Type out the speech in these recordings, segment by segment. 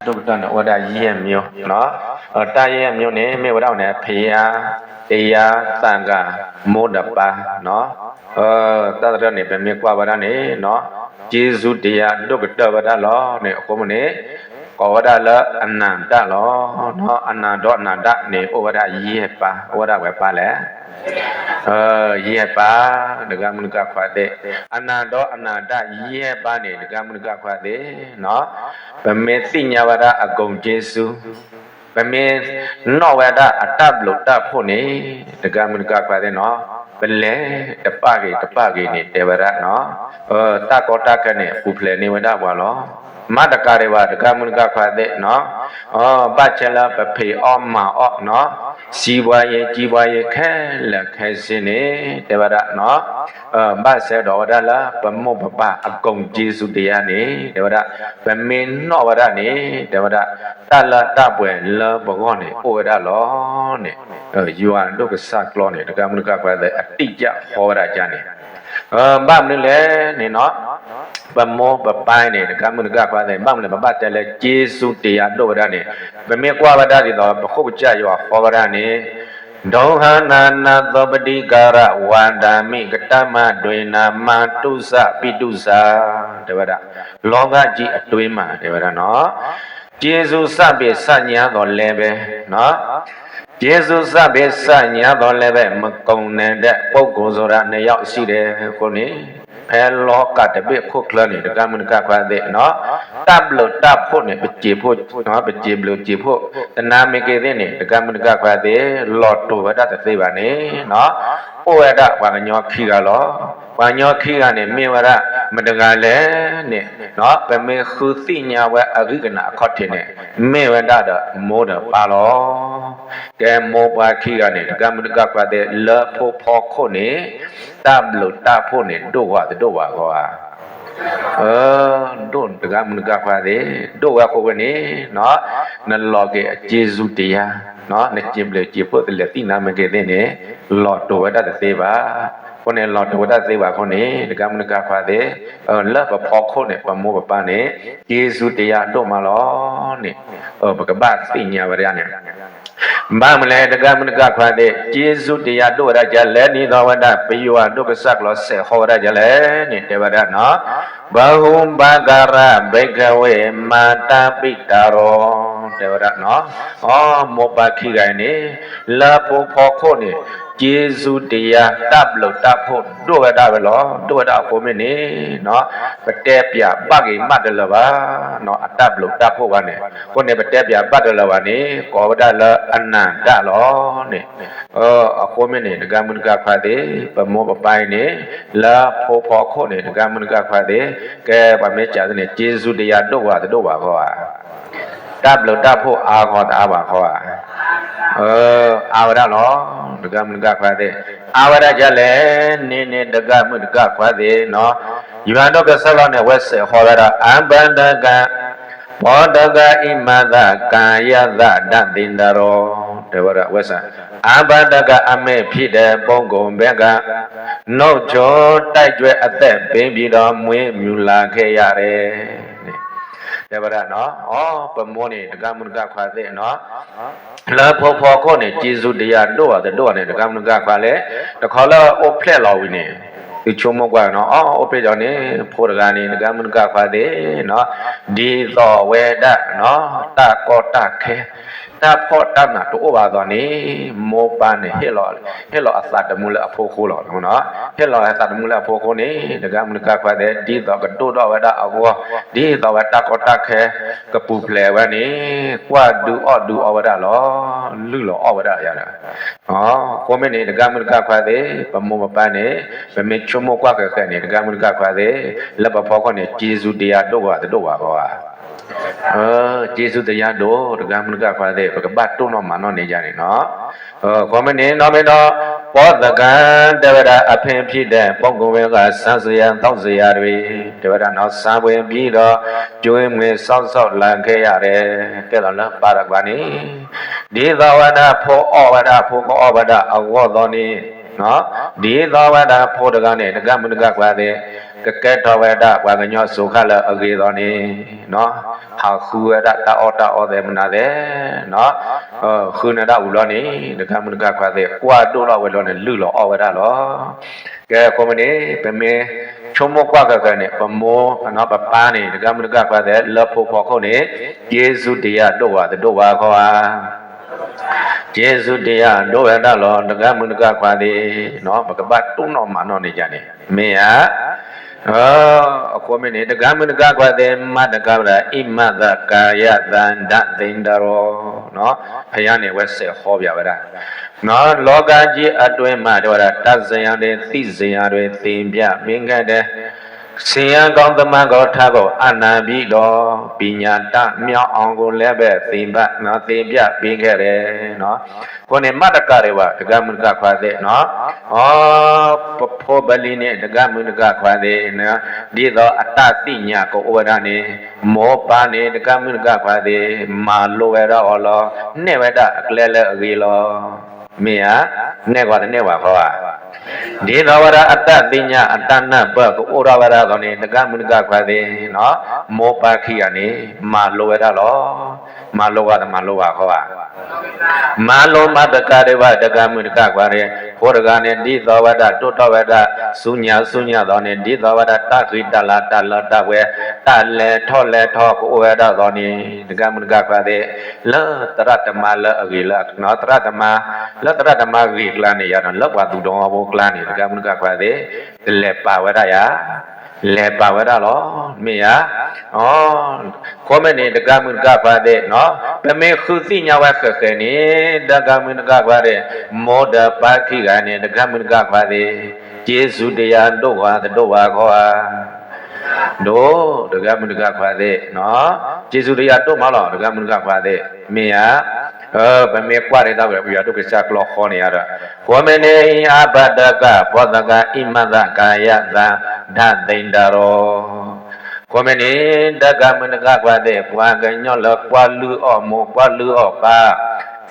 ဒိၣ်ကတၢၢ်န့ၣ် အိၣ်ဝဲဒၣ်ယဲၢ်မျိုးနီၤ. တၢ်ယဲၢ်မျိုးန့ၣ် မ့ၢ်ဝဲဒၣ်န့ၣ် ဖယါ, တယါ, သးဂၤ, မိၢ်ဒီးပၢ်နီၤ. တၢ်တရၢန့ၣ် ပမ့ၢ်ကွၢ်ဝဲဒၣ်န့ၣ်နီၤ, ကျေးဇူးတရား ဒိၣ်ကတၢၢ်ဝဲဒၣ်လီၤန့ၣ် အဃိန့ၣ် ကိးဝဲဒၣ်လၢအနန္တလီၤ. အနန္တဒီးအနန္တန့ၣ် အိၣ်ဝဲဒၣ်ယဲၢ်ပါး, အိၣ်ဝဲဒၣ်ဝဲပါလဲၣ်. ယဲၢ်ပါး, တဂၤမုၢ်တဂၤခွါသ့ၣ်, အနန္တဒီးအနန္တယဲၢ်ပါးန့ၣ် တဂၤမုၢ်တဂၤခွါသ့ၣ်နီၤ, ပမ့ၢ်သ့ၣ်ညါဝဲဒၣ်အ ဂုဏ်ကျေးဇူး, ပမ့ၢ်နီၣ်ဝဲဒၣ်အတၢ်ဘျုးတၢ်ဖှိၣ်န့ၣ် တဂၤမုၢ်တဂၤခွါသ့ၣ်နီၤ, ပလဲၤတပာ်ဂ့ၤတပာ်ဂ့ၤန့ၣ် တဲဝဲဒၣ်နီၤ, တၢ်ကီတၢ်ခဲန့ၣ် ပူၤဖျဲးန့ၢ်ဝဲဒၣ်ပှၤလီၤ. မ့ၢ်တကးဒံးဘၣ် တဂၤမုၢ်တဂၤခွါသ့ၣ်နီၤ, ဘၣ်ဆဲလၢပဖံးအီၣ်မၤအီၣ်နီၤ, စံးဘှါယ့ၤ စံးဘှါယ့ၤ ခဲလၢာ်ခဲဆ့န့ၣ် တဲဝဲဒၣ်နီၤ, ဘၣ်ဆဲဒီးဝဲဒၣ်လၢပမိၢ်ပပၢ်အ ဂုဏ်ကျေးဇူးတရား န့ၣ် တဲဝဲဒၣ်, ပမ့ၢ်နီၣ်ဝဲဒၣ်န့ၣ် တဲဝဲဒၣ်, တၢ်လၢတၢ်ပှဲၤလၢပဂီၢ်န့ၣ် အိၣ်ဝဲဒၣ်လီၤန့ၣ်, ယွၤဒိၣ်ကစၢ်ကျီန့ၣ် တဂၤမုၢ်တဂၤခွါသ့ၣ် အတိအကျဟီဝဲဒၣ်ဒ်န့ၣ် ဘၣ်မနုၤလဲၣ်န့ၣ်နီၤ, ပမိၢ်ပပၢ်န့ၣ် တဂၤမုၢ်တဂၤခွါသ့ၣ် ဘၣ်မနုၤလဲၣ် ပဘၣ်တဲလၢ ကျေးဇူးတရား ဒိၣ်ဝဲဒၣ်န့ၣ်, ပမ့ၢ်ကွၢ်ဝဲဒၣ်ဒ်သိး ပခိၣ်ကစၢ်ယွၤဃီဝဲဒၣ်န့ၣ်, ဒိဟနနသုပတိကရ ဝန္တာမိ ကတမဒွေန မတုစ ပိတုစ တဲဝဲဒၣ်, လောကကြီးအတွင်းမှာ တဲဝဲဒၣ်နီၤ, ကျေးဇူးစပေးဆပ်ညံသော်လည်းပဲ, ကျေးဇူးစပေးဆပ်ညံသော်လည်းပဲ မကုန်နိုင်တဲ့ပုဂ္ဂိုလ်ဆိုတာ နှစ်ယောက်ရှိတယ် အဃိန့ၣ်, ဖဲလောကတဘ့ၣ်ခိၣ်ချၢန့ၣ် တဂၤမုၢ်တဂၤခွါသ့ၣ်နီၤ, တၢ်ဘျုးတၢ်ဖှိၣ်န့ၣ် ပစံးဖှိၣ်, ပစံးဘျုးစံးဖှိၣ် တနာ်မ့ၢ်က့ၤသ့ၣ်န့ၣ် တဂၤမုၢ်တဂၤခွါသ့ၣ် လီၤတိာ်ဝဲဒၣ်တသ့ဘၣ်န့ၣ်နီၤ, အိၣ်ဝဲဒၣ်ပှၤကညီခံဂၤလီၤ. ပှၤကညီခံဂၤန့ၣ် မ့ၢ်ဝဲဒၣ် မတၤတဂၤလဲၣ်န့ၣ်, ပမ့ၢ်ဃုသ့ၣ်ညါဝဲအဂံၢ်ကနၣ်အခီၣ်ထံးန့ၣ်, မ့ၢ်ဝဲဒၣ်ဒီးမိၢ်ဒီးပၢ်လီၤ. ကဲမိၢ်ပၢ်ခံဂၤန့ၣ် တဂၤမုၢ်တဂၤခွါသ့ၣ် လၢဖိဖီခိၣ်န့ၣ် တၢ်ဘျုးတၢ်ဖှိၣ်န့ၣ် ဒိၣ်ဝဲတဒိၣ်ဘၣ်ဂီၢ်ဧါ. ဒိၣ်တဂၤမုၢ်တဂၤခွါသ့ၣ် ဒိၣ်ဝဲအဃိဝဲန့ၣ်, နလီၤက့ၤအကျေးဇူးတရား, နစံးဘျုးစံးဖှိၣ်တလဲၤသ့ၣ်နၤမ့ၢ်က့ၤသ့ၣ်န့ၣ်, လီၤတိာ်ဝဲဒၣ်တသ့ဘၣ်. အဃိန့ၣ် လီၤတိာ်ဝဲဒၣ်တသ့ဘၣ်အဃိန့ၣ် တဂၤမုၢ်တဂၤခွါသ့ၣ်, လၢပဖီခိၣ်န့ၣ် ပမိၢ်ပပၢ်န့ၣ် ကျေးဇူးတရားဒိၣ်မးလီၤန့ၣ်, ပကဘၣ်သ့ၣ်ညါဝဲဒၣ်န့ၣ် ဘၣ်မနုၤလဲၣ် တဂၤမုၢ်တဂၤခွါသ့ၣ် ကျေးဇူးတရားဒိၣ်ဝဲဒၣ်ဒ်လဲၣ်န့ၣ် ဒ်သိးဝဲဒၣ် ပယွၤဒိၣ်ကစၢ်ကျီစဲးဃီဝဲဒၣ်ဒ်လဲၣ်န့ၣ် တဲဝဲဒၣ်နီၤ, ဘဟုပါကရ ဘိက္ခဝေ မာတာပိတာရော တဲဝဲဒၣ်နီၤ, အ မိၢ်ပၢ်ခံဂၤအံၤန့ၣ် လၢဖိဖီခိၣ်န့ၣ် ကျေးဇူးတရား တၢ်ဘျုးတၢ်ဖှိၣ်ဒိၣ်ဝဲဒၣ်ဝဲလီၤ. ဒိၣ်ဝဲဒၣ်အဃိမ့ၢ်န့ၣ် ပတဲပၠးဘၣ်ဂ့ၤမးတလၢၤဘၣ်, အတၢ်ဘျုးတၢ်ဖှိၣ်ဘၣ်န့ၣ်, အဃိန့ၣ် ပတဲပၠးဘၣ်တလၢၤဘၣ်န့ၣ် ကိးဝဲဒၣ်လၢအနန္တလီၤန့ၣ်, အဃိမ့ၢ်န့ၣ် တဂၤမုၢ်တဂၤခွါသ့ၣ် ပမိၢ်ပပၢ်အံၤန့ၣ် လၢဖိဖီခိၣ်န့ၣ် တဂၤမုၢ်တဂၤခွါသ့ၣ် ကဲပှၤမ့ၢ်စံးန့ၣ် ကျေးဇူးတရားဒိၣ်ဝဲတဒိၣ်ဘၣ်ဃီဧါ, တၢ်ဘျုးတၢ်ဖှိၣ်အါဃီတအါဘၣ်ဃီဧါ, အါဝဲဒၣ်လီၤ. တဂၤမုၢ်တဂၤခွါသ့ၣ် အါဝဲဒၣ်ဒ်လဲၣ်န့ၣ်န့ၣ် တဂၤမုၢ်တဂၤခွါသ့ၣ်နီၤ, ယွၤဒိၣ်ကစၢ်လီၤန့ၣ် အဝဲစဲးဃီဝဲဒၣ် အဘဒက ပောတက အိမ်သာ ကာယသတ္တိန္ဒြော တဲဝဲဒၣ်ဝဲစ့ၢ်, အဘဒက အမိန့်ဖြစ်တဲ့ပုဂ္ဂိုလ်ဘက်က နုတ်ချောတိုက်တွန်းအသက်ပေးပြီးတော့ မွေးမြူလာခဲ့ရတယ် တဲဝဲဒၣ်နီၤ, အ ပမိၢ်န့ၣ် တဂၤမုၢ်တဂၤခွါသ့ၣ်နီၤ, လၢဖိဖီခိၣ်န့ၣ် ကျေးဇူးတရားဒိၣ်အီၤတဒိၣ်အီၤန့ၣ် တဂၤမုၢ်တဂၤခွါလဲၣ်, တခီလၢအိၣ်ဖျဲၣ်လီၤဝံၤန့ၣ် သုဆိကမိၣ်ကွၢ်နီၤ, အ အိၣ်ဖျဲၣ်လီၤန့ၣ် ဖိတဂၤန့ၣ် တဂၤမုၢ်တဂၤခွါသ့ၣ်နီၤ, ဒ်သိးဝဲဒၣ် တၢ်ကီတၢ်ခဲ တၢ်ဖှီၣ်တၢ်နးတအိၣ်ဘၣ်အသိးန့ၣ် မိၢ်ပၢ်န့ၣ် ဟ့ၣ်လီၤအသးသမူလၢအဖိအဃိလီၤ. ဟ့ၣ်လီၤအသးသမူလၢအဖိအဃိန့ၣ် တဂၤမုၢ်တဂၤခွါသ့ၣ် ဒ်သိးကဒိၣ်ထီၣ်ဝဲဒၣ်အဂီၢ် ဒ်သိးဝဲတၢ်ကီတၢ်ခဲ ကပူၤဖျဲးဝဲန့ၣ် ကွၢ်ဒုးအီၣ်ဒုးအီဝဲဒၣ်လီၤ. လုၢ်လီၤအီၣ်ဝဲဒၣ်ယၤဒီး အဃိမ့ၢ်န့ၣ် တဂၤမုၢ်တဂၤခွါသ့ၣ် ပမိၢ်ပပၢ်န့ၣ် ပမ့ၢ်ဆိကမိၣ်ကွၢ်ဃဲၤဃဲၤန့ၣ် တဂၤမုၢ်တဂၤခွါသ့ၣ် လၢပဖီခိၣ်န့ၣ် ကျေးဇူးတရားဒိၣ်ဝဲတဒိၣ်ဝဲဃီဧါ. ကျေးဇူးတရားဒိၣ် တဂၤမုၢ်တဂၤခွါသ့ၣ် ပကဘၣ်တိၢ်နီၣ်မၤနီၣ်န့ၢ်ယၤန့ၣ်နီၤ. အဃိမ့ၢ်န့ၣ် နီၢ်မ့ၢ်ဒီး ပောတက တဲဝဲဒၣ် အမိန့်ဖြစ်တဲ့ပုဂ္ဂိုလ်ဘက်က စားစရာ သောက်စရာတွေ တဲဝဲဒၣ်နီၤ စားပွဲပြီးတော့ ကျွေးမွေးစောင့်ရှောက်လာခဲ့ရတယ် ကဲလီၤလၢပၢ်တကပၤန့ၣ် ဒ်သိးဝဲဒၣ်ဖိအီၣ်ဝဲဒၣ် ဖိကအီၣ်ဝဲဒၣ်အဂီၢ်သိးန့ၣ် ဒ်သိးဝဲဒၣ်ဖိတဂၤန့ၣ် တဂၤမုၢ်တဂၤခွါသ့ၣ် ကကဲထီၣ်ဝဲဒၣ်ပှၤကညီစိၤဃၣ်လၢအဂ့ၤလီၤန့ၣ်, ဟးဃုဝဲဒၣ်တၢ်အီၣ်တၢ်အီသဲးမနုၤသဲး, ဃုန့ၢ်ဒၣ်အူလီၤန့ၣ် တဂၤမုၣ်တဂၤခွါသ့ၣ် ကွၢ်ဒိၣ်ထီၣ်ဝဲလီၤန့ၣ် လုၢ်လီၤအီၣ်ဝဲဒၣ်လီၤ. ကဲ အဃိမ့ၢ်န့ၣ် ပမ့ၢ်ဆိကမိၣ်ကွၢ်ဃၣ်ဃၣ်န့ၣ် ပမိၢ်ပပၢ်န့ၣ် တဂၤမုၣ်တဂၤခွါသ့ၣ် လၢဖိဖီခိၣ်န့ၣ် ကျေးဇူးတရား ဒိၣ်ဝဲတဒိၣ်ဝဲဃီဧါ. ကျေးဇူးတရား ဒိၣ်ဝဲဒၣ်လီၤ တဂၤမုၣ်တဂၤခွါသ့ၣ်, ပကဘၣ်တိၢ်နီၣ်မၤနီၣ်န့ၢ်ယၤန့ၣ် မ့ၢ်ဧါ. အဃိမ့ၢ်န့ၣ် တဂၤမုၣ်တဂၤခွါသ့ၣ် မၤတကးဝဲဒၣ် ဟိမသ ကာယသ ဒသံဒရော, ဖဲညါန့ၣ် အဝဲစဲးဟီၣ်ဘၣ်ဝဲဒၣ် လောကကြီးအတွင်းမှာ တဲဝဲဒၣ် တတ်စရာတွေ သိစရာတွေ သင်ပြပေးခဲ့တယ်, ဆရာကောင်း သမားကောင်း ထားကောင်း အာဏာပြီးတော့ ပညာတတ်မြောက်အောင်ကိုလည်းပဲ သင်ပြပေးခဲ့တယ်. အဃိန့ၣ် မၤတကးဒံးဘၣ် တဂၤမုၣ်တဂၤခွါသ့ၣ်, အ ပဖိပလံၤန့ၣ် တဂၤမုၣ်တဂၤခွါသ့ၣ်, ဒ်သိးအတၢ်သ့ၣ်ညါကအိၣ်ဝဲဒၣ်န့ၣ် မိၢ်ပၢ်န့ၣ် တဂၤမုၣ်တဂၤခွါသ့ၣ် မၤလိဝဲဒၣ်အီၤလီၤ. နဲၣ်ဝဲဒၣ်အကျဲလၢအဂ့ၤလီၤ. မ့ၢ်ဧါ. နဲၣ်ကွၢ်တနဲၣ်ဝဲဃီဧါ. ဒ်သိးဝဲဒၣ်အတၢ်သ့ၣ်ညါအတၢ်နၢ်ပၢၢ်ကအိၣ်ထီၣ်ဝဲဒၣ်အသိးန့ၣ် တဂၤမုၣ်တဂၤခွါသ့ၣ်, မိၢ်ပၢ်ခံဂၤန့ၣ် မၤလိဝဲဒၣ်လီၤ. မၤလိဝဲတမၤလိဝဲဃီဧါ. မၤလိမၤတကးဒံးဘၣ် တဂၤမုၣ်တဂၤခွါန့ၣ် ဖိတဂၤန့ၣ် ဒ်သိးဝဲဒၣ်ဒိၣ်ထီၣ်ဝဲဒၣ် ဆူညါဆူညါအသိးန့ၣ် ဒ်သိးဝဲဒၣ်တၢ်ဃံတၢ်လၤ တၢ်လၢတၢ်ပှဲၤ တၢ်လဲၤထီၣ်လဲၤထီကအိၣ်ဝဲဒၣ်အသိးန့ၣ် တဂၤမုၣ်တဂၤခွါသ့ၣ် လၢသရၣ်သမါလၢအဂ့ၤလၢ သရၣ်သမါ လၢသရၣ်သမါဂ့ၤကျါန့ၣ်ယါဒီး လၢပှၤသူၣ်ဒီဝီဖိကျါန့ၣ် တဂၤမုၣ်တဂၤခွါသ့ၣ် တလဲၤပာ်ဝဲဒၣ်ယၤ လဲၤပာ်ဝဲဒၣ်လီၤ. မ့ၢ်ဧါ. အဃိမ့ၢ်န့ၣ် တဂၤမုၣ်တဂၤခွါသ့ၣ်, ပမ့ၢ်ဃုသ့ၣ်ညါဝဲဃဲးဃဲးန့ၣ် တဂၤမုၣ်တဂၤခွါသ့ၣ်, မိၢ်ဒီးပၢ်ခံဂၤန့ၣ် တဂၤမုၣ်တဂၤခွါသ့ၣ် ကျေးဇူးတရားဒိၣ်ဝဲတဒိၣ်ဝဲဃီဧါ. ဒိၣ် တဂၤမုၣ်တဂၤခွါသ့ၣ်, ကျေးဇူးတရားဒိၣ်မးလီၤ တဂၤမုၣ်တဂၤခွါသ့ၣ် မ့ၢ်ဧါ. ပမ့ၢ်ကွၢ်ဒ်သိး ပယွၤဒိၣ်ကစၢ်ကျီဃီန့ၣ်ယါဒီး ဃိမ့ၢ်န့ၣ် အပတက ဖိသက ဟိမသ ကာယသ ဒသံဒရော, ဃိမ့ၢ်န့ၣ် တဂၤမုၣ်တဂၤခွါသ့ၣ် ပှၤကညီလၢကွၢ်လုၢ်အီၣ်မိၢ် ကွၢ်လုၢ်အီၣ်ပၢ်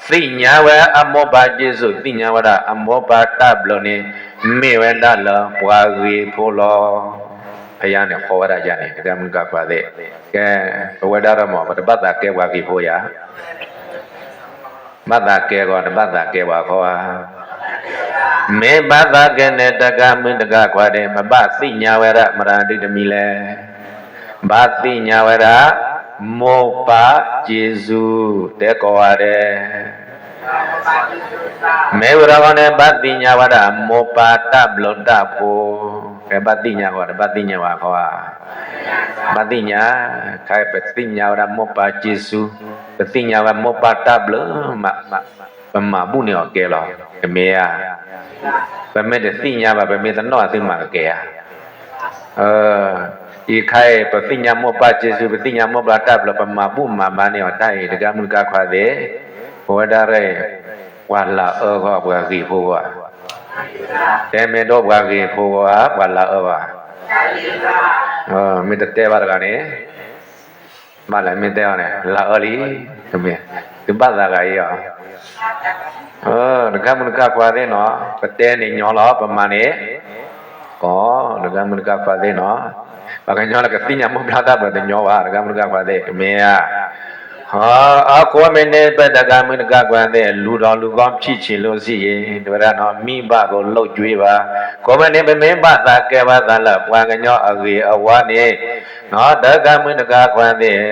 သ့ၣ်ညါဝဲအမိၢ်ပၢ်က့ၢ်စူး သ့ၣ်ညါဝဲဒၣ်အမိၢ်ပၢ်တၢ်ဘျုးန့ၣ် မ့ၢ်ဝဲဒၣ်လၢပှၤဂ့ၤဖိလီၤ. ဖဲယါန့ၣ် ဃီဝဲဒၣ်ယါန့ၣ် တဂၤမုၣ်တဂၤခွါသ့ၣ်, ကဲ ပဝဲဒၣ်ဒီးမ့ၢ် ပတဘၣ်သးကဲပှၤဂ့ၤဖိယါ ဘၣ်သးကဲဂီၤ တဘၣ်သးကဲပှၤဃီဧါ. မ့ၢ်ဘၣ်သးကဲန့ၣ် တဂၤမုၣ်တဂၤခွါန့ၣ် ပဘၣ်သ့ၣ်ညါဝဲဒၣ် မတၤဒုတမံၤလဲၣ်. ဘၣ်သ့ၣ်ညါဝဲဒၣ် မိၢ်ပၢ်က့ၢ်စူး တဲကိးဂၤဒဲး မ့ၢ်ဝဲဒၣ်ဃီန့ၣ် ဘၣ်သ့ၣ်ညါဝဲဒၣ် မိၢ်ပၢ်တၢ်ဘျုးတၢ်ဖှိၣ်, ကဲဘၣ်သ့ၣ်ညါဃီ တဘၣ်သ့ၣ်ညါဝဲဃီဧါ. ဘၣ်သ့ၣ်ညါ, ခဲအံၤပသ့ၣ်ညါဝဲဒၣ်မိၢ်ပၢ်က့ၢ်စူး, ပသ့ၣ်ညါဝဲမိၢ်ပၢ်တၢ်ဘျုးမး, ပမၤဘူၣ်န့ၢ်အီၤကဲလီၤ, တမ့ၢ်ဧါ. ပမ့ၢ်တသ့ၣ်ညါဘၣ် ပမ့ၢ်တနီၣ်သုမၤကကဲဧါ. အံၤခဲအံၤ ပသ့ၣ်ညါမိၢ်ပၢ်က့ၢ်စူး ပသ့ၣ်ညါမိၢ်ပၢ်တၢ်ဘျုး ပမၤဘူၣ်မၤဘါန့ၢ်အီၤတၢ်အံၤ တဂၤမုၣ်တဂၤခွါသ့ၣ်, ပဝဲဒၣ်ရၣ်အံၤ, ပှၤလၤအၢဃီ ပှၤဂ့ၤဖိဃီဧါ. တဲမ့ၢ်ဒိၣ်ပှၤဂ့ၤဖိဃီဧါ ပှၤလၤအၢဃီဧါ. မ့ၢ်တတဲဘၣ်တဂၤန့ၣ် ဘၣ်လဲၣ်မ့ၢ်တဲအီၤန့ၣ် လၤအၢလံ, တမ့ၢ်, သုဘၣ်သးဂၤအံၤအီၤ, တဂၤမုၣ်တဂၤခွါသ့ၣ်နီၤ, ပတဲန့ၣ်ညီလီၤ ပမၤန့ၣ်, ကီ, တဂၤမုၣ်တဂၤခွါသ့ၣ်နီၤ, ပှၤကညီလၢကသ့ၣ်ညါမိၢ်ပၢ်တၢ်ဘျုးတညီဘၣ် တဂၤမုၣ်တဂၤခွါသ့ၣ် တမ့ၢ်ဧါ. အဃိမ့ၢ်န့ၣ် ပတဂၤမုၣ်တဂၤခွါသ့ၣ် လူတော်လူကောင်းဖြစ်ချင်လို့ရှိရင် တဲဝဲဒၣ်နီၤ မိဘကိုလုပ်ကျွေးပါ. အဃိမ့ၢ်န့ၣ် ပမ့ၢ်ဘၣ်သးကဲဘၣ်သးလၢ ပှၤကညီအဂ့ၤအဝါန့ၣ် တဂၤမုၣ်တဂၤခွါသ့ၣ်,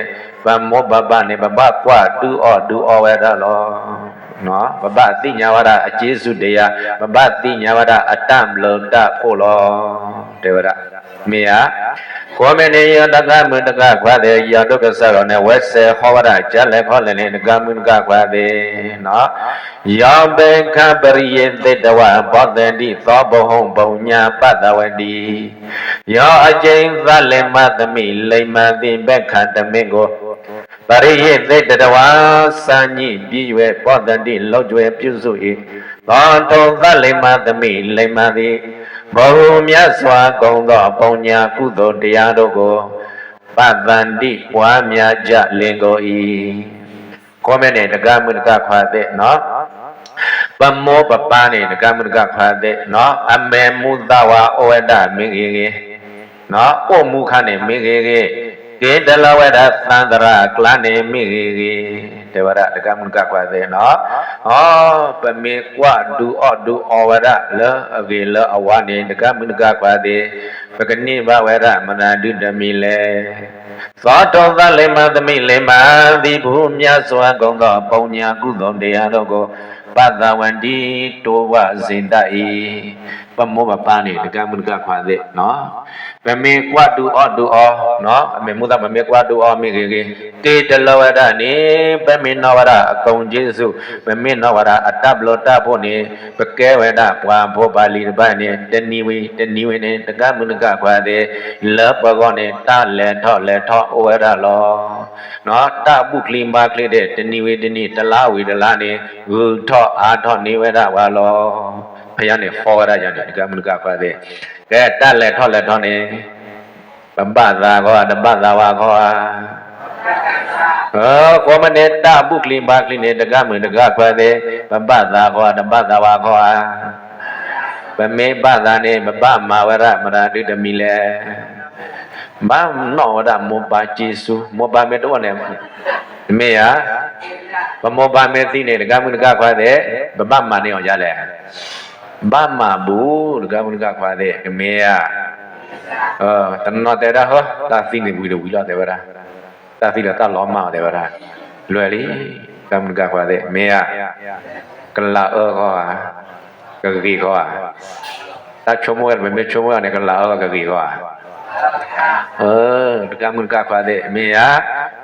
ပမိၢ်ပပၢ်န့ၣ် ပဘၣ်ကွၢ်ဒုးအီၣ်ဒုးအီဝဲဒၣ်လီၤ. ပဘၣ်သ့ၣ်ညါဝဲဒၣ် အကျေးဇူးတရား, ပဘၣ်သ့ၣ်ညါဝဲဒၣ် အတၢ်ဘျုးတၢ်ဖှိၣ်လီၤ. တဲဝဲဒၣ်, မ့ၢ်ဧါ. အဃိမ့ၢ်န့ၣ် ယတဂၤမုၣ်တဂၤခွါသ့ၣ် ယွၤဒိၣ်ကစၢ်ယွၤန့ၣ် ဝဲစဲးဟီဝဲဒၣ် ကလဲၤခီလဲၣ်န့ၣ် တဂၤမုၣ်တဂၤခွါသ့ၣ်နီၤ ယောဘိက္ခ ပရိယတ်သေတဝါ ပော်သန္တိ သောဘဟုံ ပုည ပသဝတ္တိ. ယောအကျိန်သးလင်မးသမီး လိမ္မာသည့် ဘိက္ခတမင်းကို ပရိယတ်သေတဝါ ဆန်းညှိပြီး၍ ပော်သန္တိ လုပ်ကျွေးပြုစု၏. သောထိုသးလင်မးသမီး လိမ္မာသည့် ဘဟုမြတ်စွာကုန်သော ပုညကုသိုလ်တရားတို့ကို ပသန္တိ ပွားများကြလင်ကုန်၏. အဃိမ့ၢ်န့ၣ် တဂၤမုၣ်တဂၤခွါသ့ၣ်နီၤ, ပမိၢ်ပပၢ်န့ၣ် တဂၤမုၣ်တဂၤခွါသ့ၣ်နီၤ အမဲာ်မူသးဝါအိၣ်ဝဲဒၣ်မ့ၢ်ဂ့ၤဂ့ၤ, အိၣ်မူခါန့ၣ်မ့ၢ်ဂ့ၤဂ့ၤ, က့ၤတလီၤဝဲဒၣ်သးတရၣ်အကျါန့ၣ်မ့ၢ်ဂ့ၤဂ့ၤ, တဲဝဲဒၣ်တဂၤမုၣ်တဂၤခွါသ့ၣ်နီၤ, ပမ့ၢ်ကွၢ်ဒုးအီၣ်ဒုးအီဝဲဒၣ်လၢအဂ့ၤလၢအဝါန့ၣ် တဂၤမုၣ်တဂၤခွါသ့ၣ်, ပကန့ၢ်ဘၣ်ဝဲဒၣ်မတၤဒုတမံၤလဲၣ်. သီထိသးလ့ၤမၤသမံးလ့ၤမၤ, သံဖူမၠါစွၤကိၣ်သီၣ် ပူၤညါကူသိၣ်ဒ့အါထီၣ်ကိၣ်, ဘၣ်သးဝဲဒ်တိဝၣ်စ့ဒၣ်အံၤ, ပမိၢ်ပပၢ်န့ၣ် တဂၤမုၣ်တဂၤခွါသ့ၣ်နီၤ, ပမ့ၢ်ကွၢ်ဒုးအီၣ်ဒုးအီ, အမ့ၢ်မူသးပမ့ၢ်ကွၢ်ဒုးအီမ့ၢ်ဂ့ၤဂ့ၤ, က့ၤတလီၤဝဲဒၣ်န့ၣ် ပမ့ၢ်နီၣ်ဝဲဒၣ်အကိၣ်က့စူၣ်, ပမ့ၢ်နီၣ်ဝဲဒၣ်အတၢ်ဘျီတၢ်ဖှိၣ်န့ၣ် ပကဲဝဲဒၣ်ပှၤဖိပှၤလံၤတဖၣ်န့ၣ် တနံၤဝံၤတနံၤဝံၤန့ၣ် တဂၤမုၣ်တဂၤခွါသ့ၣ်, လၢပဂီၢ်န့ၣ် တၢ်လဲၤထီၣ်လဲၤထီအိၣ်ဝဲဒၣ်လီၤ. တၢ်ဘူၣ်ချံဘါချံဒၣ် တနံၤဝံၤတနံၤ တလါဝံၤတလါန့ၣ် ဂုၤထီၣ်အါထီၣ်န့ၢ်ဝဲဒၣ်ပှၤလီၤ. ဖဲညါန့ၣ် ဟီဝဲဒၣ်ယၤန့ၣ် တဂၤမုၣ်တဂၤခွါသ့ၣ်, ကဲတၢ်လဲၤထီၣ်လဲၤထီန့ၣ် ပဘၣ်သးဂီၤဧါ တဘၣ်သးဝါဂီၤဧါ. အဃိမ့ၢ်န့ၣ် တၢ်ဘူၣ်ချံဘါချံန့ၣ် တဂၤမုၣ်တဂၤခွါသ့ၣ်, ပဘၣ်သးဂီၤဧါ တဘၣ်သးဝါဂီၤဧါ. ပမ့ၢ်ဘၣ်သးန့ၣ် ပဘၣ်မၤဝဲဒၣ်မတၤဒုတမံၤလဲၣ်. ဘၣ်နီၣ်ဝဲဒၣ်မိၢ်ပၢ်က့စူၣ်, မိၢ်ပၢ်မ့ၢ်တအိၣ်န့ၣ် တမ့ၢ်ဧါ. ပမိၢ်ပၢ်မ့ၢ်သံန့ၣ် တဂၤမုၣ်တဂၤခွါသ့ၣ်, ပဘၣ်မၤန့ၢ်အီၤဒ်လဲၣ်. ဘၣ်မၤဘူး တဂၤမုၣ်တဂၤခွါသ့ၣ်, တမ့ၢ်ဧါ. တနီၤတဲဝဲဒၣ် ဟၢ တၢ်သံန့ၣ်ဝံၤတဝံၤလီၤ တဲဝဲဒၣ်, တၢ်သံဒီးတၢ်လီၤမၢ်အီၤ တဲဝဲဒၣ်, လွဲလံ, တဂၤမုၣ်တဂၤခွါသ့ၣ်, မ့ၢ်ဧါ. ကလၤအၢဂီၢ်ဧါ, ကဂ့ၤဂီၢ်ဧါ. တၢ်ဆိကမိၣ်ဝဲ ပမ့ၢ်ဆိကမိၣ်ဝဲန့ၣ် ကလၤအၢဂီၢ် ကဂ့ၤဂီၢ်ဧါ. တဂၤမုၣ်တဂၤခွါသ့ၣ်, မ့ၢ်ဧါ.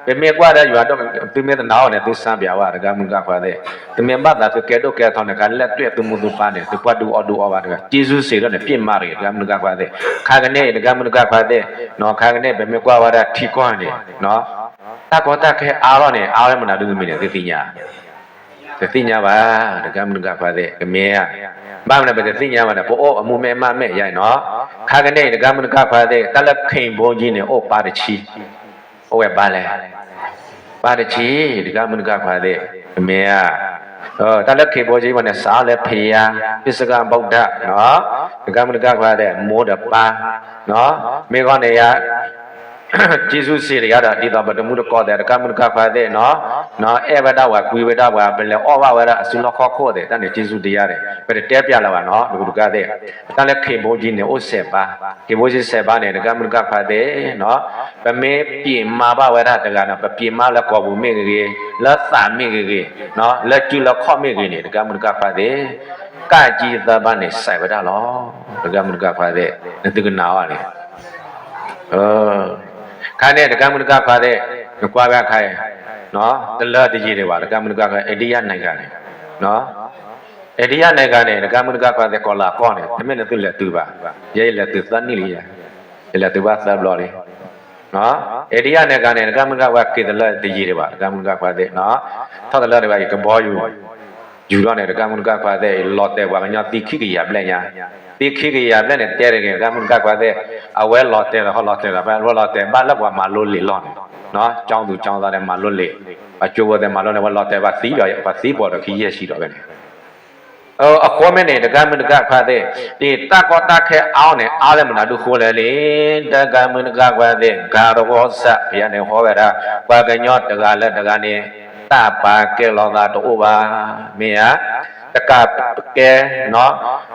ပမ့ၢ်ကွၢ်ဒီးယွၤဒီး သုမ့ၢ်တနာ်အီၤန့ၣ် သုစါပၠးဝဲ တဂၤမုၣ်တဂၤခွါသ့ၣ်, သုမ့ၢ်ဘၣ်သးသုကဲဒိၣ်ကဲထီန့ၣ် ခါလဲၣ်တွဲၣ်သုမိၢ်သုပၢ်န့ၣ် သုပှၢ်ဒုးအီၣ်ဒုးအီဘၣ်တဂၤ, က့စူၣ်စ့ၢ်ဒီးန့ၣ် ပ့ၢ်မါတဂ့ၤ တဂၤမုၣ်တဂၤခွါသ့ၣ်, ခါကန့ၣ် တဂၤမုၣ်တဂၤခွါသ့ၣ်, ခါကန့ၣ် ပမ့ၢ်ကွၢ်ဝဲဒၣ်ထံကီၢ်န့ၣ် တၢ်ကီတၢ်ခဲအါထီၣ်န့ၣ် အါထီၣ်မနုၤဒ်မ့ၢ်န့ၣ် သုသ့ၣ်ညါ, တသ့ၣ်ညါဘၣ် တဂၤမုၣ်တဂၤခွါသ့ၣ်, ကမ့ၢ်ဧါ. ဘၣ်မနုၤပတသ့ၣ်ညါဘၣ်န့ၣ် ပအိၣ်အမူမ့ၢ်မးမ့ၢ်ယါအံၤနီၤ, ခါကန့ၣ် တဂၤမုၣ်တဂၤခွါသ့ၣ်, တၢ်လၢ Cambodia န့ၣ် အိၣ်ပၢ်တဆံ, အိၣ်ဝဲဘၣ်လဲၣ်, ပၢ်တဆံ, တဂၤမုၣ်တဂၤခွါသ့ၣ်, ကမ့ၢ်ဧါ. တၢ်လၢ Cambodia ဘၣ်န့ၣ် စးထီၣ်လၢဖယါ, ပစကဗုဒ္ဓ, တဂၤမုၣ်တဂၤခွါသ့ၣ်, မိၢ်ဒီးပၢ်, မ့ၢ်ဂီၢ်န့ၣ်ယါ က့စူၣ်စ့ၢ်တယါဒီး ဒ်သိးပတမူတကိးသ့ၣ် တဂၤမုၣ်တဂၤခွါသ့ၣ်နီၤ, အဲၣ်ဝဲဒၣ်ပှၤကွံဝဲဒၣ်ပှၤ ပလဲၤအီၣ်ဘၣ်ဝဲဒၣ်အစုလီၢ်ခီၣ်ခိၣ်သ့ၣ် တၢ်န့ၣ် က့စူၣ်တယါန့ၣ် ပတတဲပၠးလၢၤဘၣ်နီၤ တဂၤတဂၤသ့ၣ်, တၢ်လၢ Cambodia န့ၣ် အိၣ်စဲးဘါ, Cambodia စဲးဘါန့ၣ် တဂၤမုၣ်တဂၤခွါသ့ၣ်နီၤ, ပမ့ၢ်ပျံၤမါဘၣ်ဝဲဒၣ်တဂၤနီၤ ပပျံၤမါလၢကိာ်ပူၤမ့ၢ်ဂ့ၤဂ့ၤ, လၢသးမ့ၢ်ဂ့ၤဂ့ၤ, လၢစုလၢခီၣ်မ့ၢ်ဂ့ၤန့ၣ် တဂၤမုၣ်တဂၤခွါသ့ၣ်, ကၢ်ကံသၢဘါန့ၣ် စဲးဝဲဒၣ်လီၤ, တဂၤမုၣ်တဂၤခွါသ့ၣ်, နသုကနၣ်အီၤန့ၣ် ခါန့ၣ် တဂၤမုၣ်တဂၤခွါသ့ၣ်, နကွၢ်ဝဲအခါအံၤ, တလၢတယံာ်ဒံးဘၣ် တဂၤမုၣ်တဂၤခွါ India န့ၣ်ဂၤန့ၣ်, India န့ၣ်ဂၤန့ၣ် တဂၤမုၣ်တဂၤခွါသ့ၣ် ကိးလၢအကီၢ်န့ၣ် တမ့ၢ်နသုလဲၤတုၤဘၣ်, ယဲယလဲၤတုၤသၢနံၣ်လံယဲ, ယလဲၤတုၤဘၣ်သၢဘျီလံ, India န့ၣ်ဂၤန့ၣ် တဂၤမုၣ်တဂၤခွါက့ၤတလၢတယံာ်ဒံးဘၣ် တဂၤမုၣ်တဂၤခွါသ့ၣ်, ထီၣ်တလၢဒံးဘၣ် ယကဘီယူၤ ယူၤထီၣ်န့ၣ် တဂၤမုၣ်တဂၤခွါသ့ၣ် လီၤတဲာ်ပှၤကညီသံခံကယၤဘျဲၣ်ညါ, သံခံကယၤဘျဲၣ်န့ၣ် တဲတဂ့ၤ တဂၤမုၣ်တဂၤခွါသ့ၣ်, အဝဲလီၤတဲာ်ဒီး ဟီလီၤတဲာ်ဒီး ဖဲဝဲလီၤတဲာ်ဘၣ်လၢပှၤမၤလိလံာ်လီၢ်န့ၣ်, ကၠီသူကၠီသးန့ၣ် မၤလိလံာ်, ပှၤကၠိဖိသ့ၣ်မၤလိန့ၣ် ဝဲလီၤတဲာ်ဘၣ်သံဒီး ပှၤသံပိာ်ဒီးခံယဲၢ်ဆံဒီးဖဲန့ၣ် အဃိမ့ၢ်န့ၣ် တဂၤမုၣ်တဂၤခွါသ့ၣ်, ဒ်တၢ်ကီတၢ်ခဲအါအီၤန့ၣ် အါလၢမနုၤဒုဃိလဲၣ်န့ၣ်, တဂၤမုၣ်တဂၤခွါသ့ၣ် ဂၤတဝီစၢ် ဖဲယါန့ၣ် ဟီဝဲဒၣ် ပှၤကညီတဂၤလၢတဂၤန့ၣ် တၢ်ပာ်ကဲလိာ်သးတအိၣ်ဘၣ်, မ့ၢ်ဧါ, တကးကဲ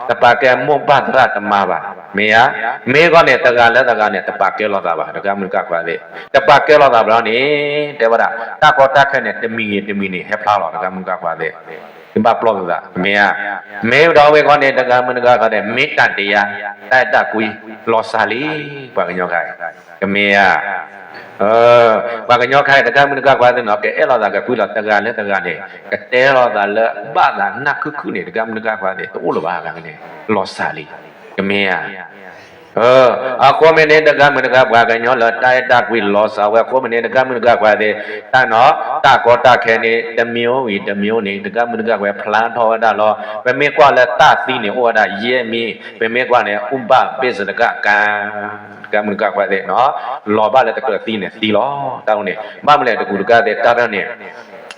တပာ်ကဲမိၢ်ပၢ်သရၣ်သမါဘၣ်, မ့ၢ်ဧါ, မ့ၢ်ဂီၢ်န့ၣ် တဂၤလၢတဂၤန့ၣ် တပာ်ကဲလိာ်သးဘၣ် တဂၤမုၣ်တဂၤခွါသ့ၣ်, တပာ်ကဲလိာ်သးဘၣ်န့ၣ် တဲဝဲဒၣ် တၢ်ကီတၢ်ခဲန့ၣ် တမံၤဂ့ၤတမံၤန့ၣ် ဟဲဖျါလီၤ တဂၤမုၣ်တဂၤခွါသ့ၣ် သုဘၣ်ပျီသုသး မ့ၢ်ဧါ, မ့ၢ်ဒီးဝဲဂီၢ်န့ၣ် တဂၤမုၣ်တဂၤခွါသ့ၣ် မ့ၢ်တၢ်တယါ တၢ်အဲၣ်တၢ်ကွံ လီၤစၢ်လံ, ပှၤကညီခါအံၤ ကမ့ၢ်ဧါ, ပှၤကညီခါအံၤ တဂၤမုၣ်တဂၤခွါသ့ၣ်နီၤ ကအဲၣ်လိာ်သးကကွံလိာ်သးတဂၤလၢတဂၤန့ၣ် ကတဲလိာ်သးလၢဘၣ်သးနၢ်ခုၣ်ခုၣ်န့ၣ် တဂၤမုၣ်တဂၤခွါသ့ၣ် တအိၣ်လၢၤဘၣ် တဂၤန့ၣ် လီၤစၢ်လံ, ကမ့ၢ်ဧါ အဃိမ့ၢ်န့ၣ် တဂၤမုၣ်တဂၤ ပှၤကညီလၢတၢ်အဲၣ်တၢ်ကွံလီၤစၢ်ဝဲ အဃိမ့ၢ်န့ၣ် တဂၤမုၣ်တဂၤခွါသ့ၣ် တၢ်နီၤ တၢ်ကီတၢ်ခဲန့ၣ် တမံၤအိၣ်ဝံၤတမံၤအိၣ်န့ၣ် တဂၤမုၣ်တဂၤခွါဖျါထီၣ်ဝဲဒၣ်လီၤ. ပမ့ၢ်ကွၢ်လၢတၢ်သံန့ၣ် အိၣ်ဝဲဒၣ်ယဲၢ်မံၤ, ပမ့ၢ်ကွၢ်န့ၣ် ဥပၢ်ဘ့ၣ်စတကၣ်ကါ တဂၤမုၣ်တဂၤခွါသ့ၣ်နီၤ လီၤဘၣ်လၢတကြၢးသံန့ၣ်သံလီၤ. တၢ်န့ၣ် ဘၣ်မနုၤလဲၣ် တကူးတကးသ့ၣ် တၢ်တၢ်န့ၣ်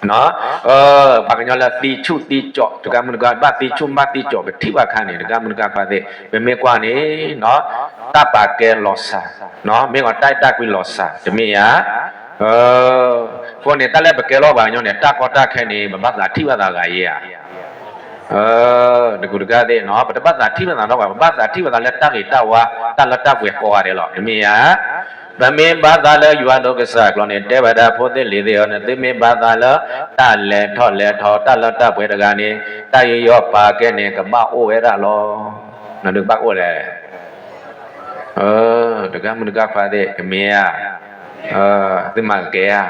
ပှၤကညီလၢသံဆူၣ်သံကၠီၣ် တဂၤမုၢ်တဂၤ ဘၣ်သံဆူၣ်ဘၣ်သံကၠီၣ် ပထံၣ်ဘၣ်ခါန့ၣ် တဂၤမုၢ်တဂၤခွါသ့ၣ် ပမ့ၢ်ကွၢ်န့ၣ် တၢ်ပာ်ကဲလီၤစၢ်, မ့ၢ်ဂ့ၤတၢ်အဲၣ်တၢ်ကွံလီၤစၢ် တမ့ၢ်ဧါ. အဃိန့ၣ် တၢ်လၢပကဲလီၤပှၤကညီန့ၣ် တၢ်ကီတၢ်ခဲန့ၣ် ပဘၣ်သးထံၣ်ဘၣ်သးဂၤယဲဧါ. တကူတကၤသ့ၣ်နီၤ ပတဘၣ်သးထံၣ်ဘၣ်သးနီတဂၤ ပဘၣ်သးထံၣ်ဘၣ်သးလၢတၢ်ဂ့ၤတၢ်ဝါ တၢ်လၢတၢ်ပှဲၤကိးဂၤဒဲးလီၤ တမ့ၢ်ဧါ. ပမ့ၢ်ဘၣ်သးလၢယွၤဒိၣ်ကစၢ်ကျိာ်န့ၣ် တဲဝဲဒၣ်ဖိသ့ၣ်လံၤသ့ၣ်ဧၢ နသုမ့ၢ်ဘၣ်သးလၢ တၢ်လဲၤထီၣ်လဲၤထီ တၢ်လၢတၢ်ပှဲၤတဂၤန့ၣ် တၢ်ယူးယီၣ်ပာ်ကဲန့ၣ် ကဘၣ်အိၣ်ဝဲဒၣ်လီၤ. နဒုးဘၣ်အိၣ်လဲၣ် တဂၤမုၢ်တဂၤခွါသ့ၣ် ကမ့ၢ်ဧါ. သုမၤကကဲဧါ.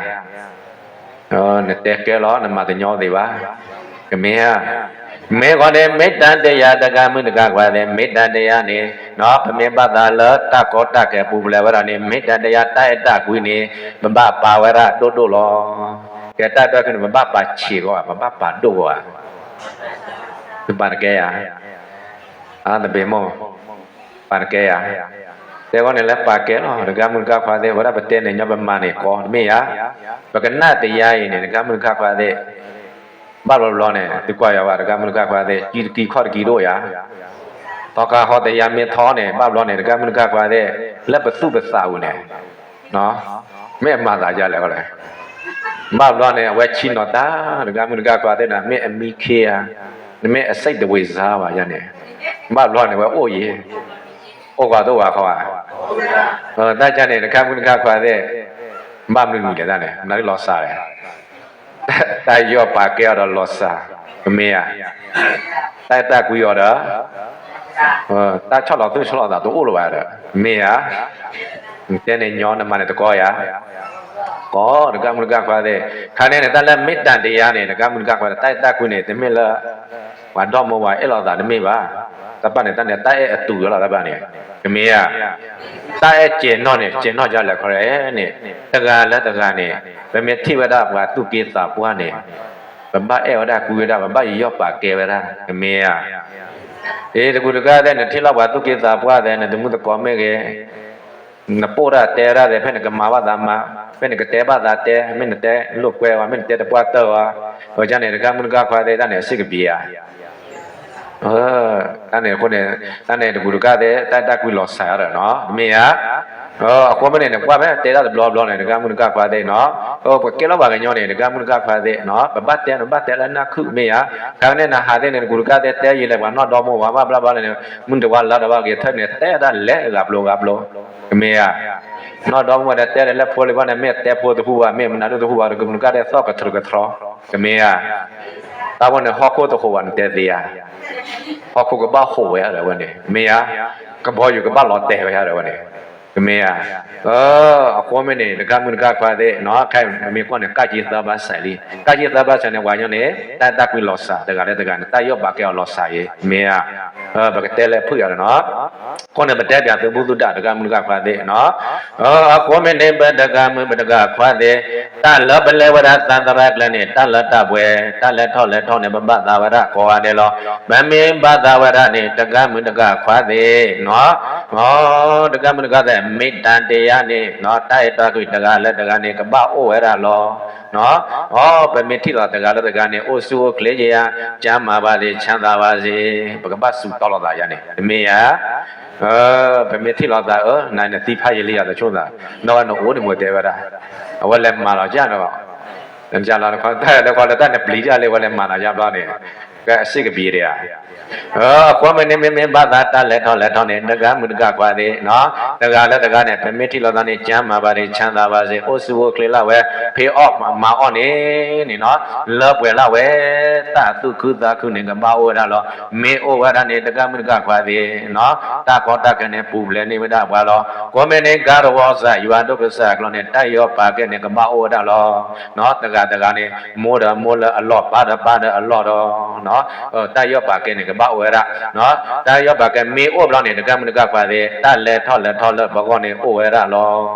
နတဲကဲလီၤ နမၤတညီသ့ဘၣ်. ကမ့ၢ်ဧါ. မ့ၢ်ဃီန့ၣ် မ့ၢ်တၢ်တယၤတဂၤမုၢ်တဂၤခွါသ့ၣ် မ့ၢ်တၢ်တယၤန့ၣ် ပမ့ၢ်ဘၣ်သးလၢတၢ်ကီတၢ်ခဲပူၤဖျဲးဝဲဒၣ်န့ၣ် မ့ၢ်တၢ်တယၤတၢ်အဲၣ်တၢ်ကွံန့ၣ် ပဘၣ်ပာ်ဝဲဒၣ်ဒိၣ်ဒိၣ်လီၤ. ကဲတၢ်အဲၣ်တၢ်ကွံန့ၣ် ပဘၣ်ပာ်ဆံးကီးဧါ ပဘၣ်ပာ်ဒိၣ်ကီးဧါ. သုပာ်တကဲဧါ. အါတဘ့ၣ်မိၢ် ပာ်တကဲဧါ. တဲဝဲန့ၣ်လၢပာ်ကဲလီၤ တဂၤမုၢ်တဂၤခွါသ့ၣ် ဝဲဒၣ်ပတဲန့ၣ်ညီပမၤန့ၣ်ကီး တမ့ၢ်ဧါ. ပကနၣ်တယၤအံၤန့ၣ် တဂၤမုၢ်တဂၤခွါသ့ၣ် ဘၣ်ဘျီဘျီန့ၣ် သုကွၢ်ယၤဘၣ် တဂၤမုၢ်တဂၤခွါသ့ၣ် ကံတကံခီၣ်တကံဒိၣ်ယၤ သီခါဟီတယၤမ့ၢ်ထီန့ၣ် ဘၣ်ဘျီန့ၣ် တဂၤမုၢ်တဂၤခွါသ့ၣ် လၢပသူၣ်ပသးပူၤန့ၣ် မ့ၢ်အမၤသးယါလဲၣ်လဲၣ်. ဘၣ်ဘျီန့ၣ် အဝဲဆံးနီၤတၢ် တဂၤမုၢ်တဂၤခွါသ့ၣ်န့ၣ် မ့ၢ်အမံခ့ဧါ, နမ့ၢ်အစိတ်တဝင်စားဘၣ်ယါန့ၣ်, ဘၣ်ဘျီန့ၣ် ဝဲအိၣ်ယံၤ, အိၣ်ဂီၤသိၣ်ဝါခီဧါ. တၢ်ကါန့ၣ် တဂၤမုၢ်တဂၤခွါသ့ၣ် ဘၣ်မနုၤမံၤလဲၣ်တၢ်န့ၣ် မနုၤလီၤစၢ်လဲၣ်. တၢ်ယူးယီၣ်ပာ်ကဲအီၤဒီးလီၤစၢ်, ကမ့ၢ်ဧါ. တၢ်အဲၣ်တၢ်ကွံအီၤဒီး တၢ်ဆီၣ်လီၤသူၣ်ဆီၣ်လီၤသးတအိၣ်လၢၤဘၣ်ဒီး မ့ၢ်ဧါ. နတဲန့ၣ်ညီနမၤန့ၣ်တကီဧါ. ကီ တဂၤမုၢ်တဂၤခွါသ့ၣ်, ခါန့ၣ်န့ၣ် တၢ်လၢမ့ၢ်တၢ်တယါန့ၣ် တဂၤမုၢ်တဂၤခွါသ့ၣ် တၢ်အဲၣ်တၢ်ကွံန့ၣ် တမ့ၢ်လၢ ပှၤဒီမိၢ်ဝၤအဲၣ်လိာ်သးတမ့ၢ်ဘၣ်. တၢ်ပာ်န့ၣ် တၢ်န့ၣ် တၢ်အဲၣ်အတူာ်လီၤ တၢ်ပာ်န့ၣ်, ကမ့ၢ်ဧါ. တၢ်အဲၣ်စဲၤနီၣ်န့ၣ် စဲၤနီၣ်ယါလဲၣ်ခီန့ၣ်, တဂၤလၢတဂၤန့ၣ် ပမ့ၢ်ထံၣ်ဝဲဒၣ်ပှၤသူၣ်က့သးပှၢ်န့ၣ် ပဘၣ်အဲၣ်ဝဲဒၣ်ကွံဝဲဒၣ် ပဘၣ်ယူးယီၣ်ပာ်ကဲဝဲဒၣ် ကမ့ၢ်ဧါ. အ့ တကူတကၤသ့ၣ် နထံၣ်လီၤပှၤသူၣ်က့သးပှၢ်သ့ၣ် နတမုၢ်သကိးမ့ၢ်ဂ့ၤ, နပိၢ်တၢ်တဲဒၣ်သ့ၣ် ဖဲနကမၤဘၣ်သးမၤ, ဖဲနကတဲဘၣ်သးတဲ, မ့ၢ်နတဲလိာ်ကွဲဝဲ မ့ၢ်နတဲတပှၢ်တၢၢ်ဝဲ, အဝဲန့ၣ် တဂၤမုၢ်တဂၤခွါသ့ၣ် တၢ်န့ၣ်အဆံးကပံၤဧါ. တၢ်န့ၣ်အဃိန့ၣ် တၢ်န့ၣ်တကူတကၤသ့ၣ် တၢ်အဲၣ်တၢ်ကွံလီၤစၢ်ဒီးနီၤ မ့ၢ်ဧါ. အဃိမ့ၢ်န့ၣ် နကွၢ်ဖဲတဲဒၣ်တဘျီဘျီန့ၣ် တဂၤမုၢ်တဂၤခွါသ့ၣ်နီၤ, ပကဲလီၤပှၤကညီန့ၣ် တဂၤမုၢ်တဂၤခွါသ့ၣ်နီၤ ပဘၣ်တဲ နဘၣ်တဲလၢနၢ်ခုၣ် မ့ၢ်ဧါ. ခါန့ၣ် နဟးသ့ၣ်န့ၣ် တကူတကၤသ့ၣ် တဲယံာ်လဲၣ် ပှၤနီၢ်ဒီမိၢ်ဝၤဘၣ်ဘျါဘျါန့ၣ် မုၢ်တဝါလါတဝါဂ့ၤထၢၣ်န့ၣ် တဲဒၣ်လဲၣ်ဂၤပျိဂၤပျိ, ကမ့ၢ်ဧါ. နီၢ်ဒီမိၢ်ဝၤန့ၣ် တဲဒၣ်လၢဖိလံၤဘၣ်န့ၣ် မ့ၢ်တဲဖိတဟူဘၣ် မ့ၢ်မနုၤတဟူဘၣ် တကူတကၤသ့ၣ်သီၣ်ကထြူးကထြီ, ကမ့ၢ်ဧါ. တၢ်ဝဲန့ၣ် ဟီၣ်ခိၣ်တဟူးဘၣ် နတဲသ့ဧါ. ဟီၣ်ခိၣ်ကဘၣ်ဟူးဝဲဒၣ်ဝဲန့ၣ် မ့ၢ်ဧါ. ကဘီယူၤကဘၣ်လီၤတဲာ်ဝဲဒၣ်ဝဲန့ၣ် ကမ့ၢ်ဧါ. အဃိမ့ၢ်န့ၣ် တဂၤမုၢ်တဂၤခွါသ့ၣ်နီၤ ခဲအံၤမ့ၢ်ကွၢ်န့ၣ် ကၢ်က့သၢဘၣ်စဲးလံ, ကၢ်က့သၢဘၣ်စဲးန့ၣ် ပှၤကညီန့ၣ် တၢ်အဲၣ်တၢ်ကွံလီၤစၢ် တဂၤလၢတဂၤန့ၣ် တၢ်ယူးယီၣ်ပာ်ကဲအီၤလီၤစၢ်အံၤ မ့ၢ်ဧါ. ပကတဲလၢဖုၣ်ယၤလီၤနီၤ အဃိန့ၣ် ပတဲပၠးသုဘူၣ်သုဒၣ် တဂၤမုၢ်တဂၤခွါသ့ၣ်နီၤ. အဃိမ့ၢ်န့ၣ် ပတဂၤမုၢ်ပတဂၤခွါသ့ၣ် တၢ်လၢပလဲၤဝဲဒၣ်သးသရၣ်ကျဲန့ၣ် တၢ်လၢတၢ်ပှဲၤ တၢ်လဲၤထီၣ်လဲၤထီၣ်န့ၣ် ပဘၣ်သးဝဲဒၣ်ကိးဂၤဒဲးလီၤ. ပမ့ၢ်ဘၣ်သးဝဲဒၣ်န့ၣ် တဂၤမုၢ်တဂၤခွါသ့ၣ်နီၤ, တဂၤမုၢ်တဂၤသ့ၣ် မ့ၢ်တၢ်တယါန့ၣ်နီၤ တၢ်အဲၣ်တၢ်ကွံတဂၤလၢတဂၤန့ၣ် ကဘၣ်အိၣ်ဝဲဒၣ်လီၤ. အ ပမ့ၢ်ထံၣ်လိာ်သးတဂၤလၢတဂၤန့ၣ် အိၣ်ဆူၣ်အိၣ်ချ့ယါ, ကျန်းမာပါစေ, ချမ်းသာပါစေ, ပကဘၣ်စူးတီလိာ်သးယါန့ၣ် တမ့ၢ်ဧါ. ပမ့ၢ်ထံၣ်လိာ်သး အၢ နၤနသံဖးယံာ်လံယၤတဆိၣ်သး, နီၢ်ဝဲနအိၣ်န့ၣ်မ့ၢ်တဲဝဲဒၣ်, အဝဲလဲၤမၤလီၤယါန့ၣ်လီၤ. နကလီၤနခီတၢ်လဲၤခီလၢတၢ်နပျံၤတၢ်လံ ဝဲလဲၤမၤလီၤယါဘျီန့ၣ်, ကအစ့ၣ်ကပံၤဒံးဧါ. အဃိမ့ၢ်န့ၣ် မ့မ့ၢ်ဘၣ်သးတၢ်လဲၤထီၣ်လဲၤထီၣ်န့ၣ် တဂၤမုၢ်တဂၤခွါသ့ၣ်နီၤ, တဂၤလၢတဂၤန့ၣ် ပမ့ၢ်ထံၣ်လိာ်သးန့ၣ် ကျန်းမာပါစေ, ချမ်းသာပါစေ, အိၣ်ဆူၣ်အိၣ်ချ့လၢ်ဝဲ, ဖ့အီၣ်မၤအီၣ်န့ၣ်န့ၣ်နီၤ, လၢပှဲၤလၢ်ဝဲ, တၢ်သူၣ်ခုသးခုန့ၣ် ကဘၣ်အိၣ်ဝဲဒၣ်လီၤ. မ့ၢ်အိၣ်ဝဲဒၣ်န့ၣ် တဂၤမုၢ်တဂၤခွါသ့ၣ်နီၤ, တၢ်ကီတၢ်ခဲန့ၣ် ပူၤဖျဲးန့ၢ်ဝဲဒၣ်ပှၤလီၤ. အဃိမ့ၢ်န့ၣ် ကၤတဝီကစၢ် ယွၤဒိၣ်ကစၢ်အကျိာ်န့ၣ် တၢ်ယူးယီၣ်ပာ်ကဲန့ၣ် ကဘၣ်အိၣ်ဝဲဒၣ်လီၤ. တဂၤတဂၤန့ၣ် မိၢ်ဒီးမိၢ်လၢအလီၢ် ပၢ်ဒီးပၢ်ဒီးအလီၢ်ဒီး တၢ်ယီၣ်ပာ်ကဲန့ၣ် ကဘၣ်အိၣ်ဝဲဒၣ်, တၢ်ယီၣ်ပာ်ကဲမ့ၢ်အိၣ်ဘျီန့ၣ် တဂၤမုၢ်တဂၤခွါသ့ၣ် တၢ်လဲၤထီၣ်လဲၤထီလၢပဂီၢ်န့ၣ်အိၣ်ဝဲဒၣ်လီၤ.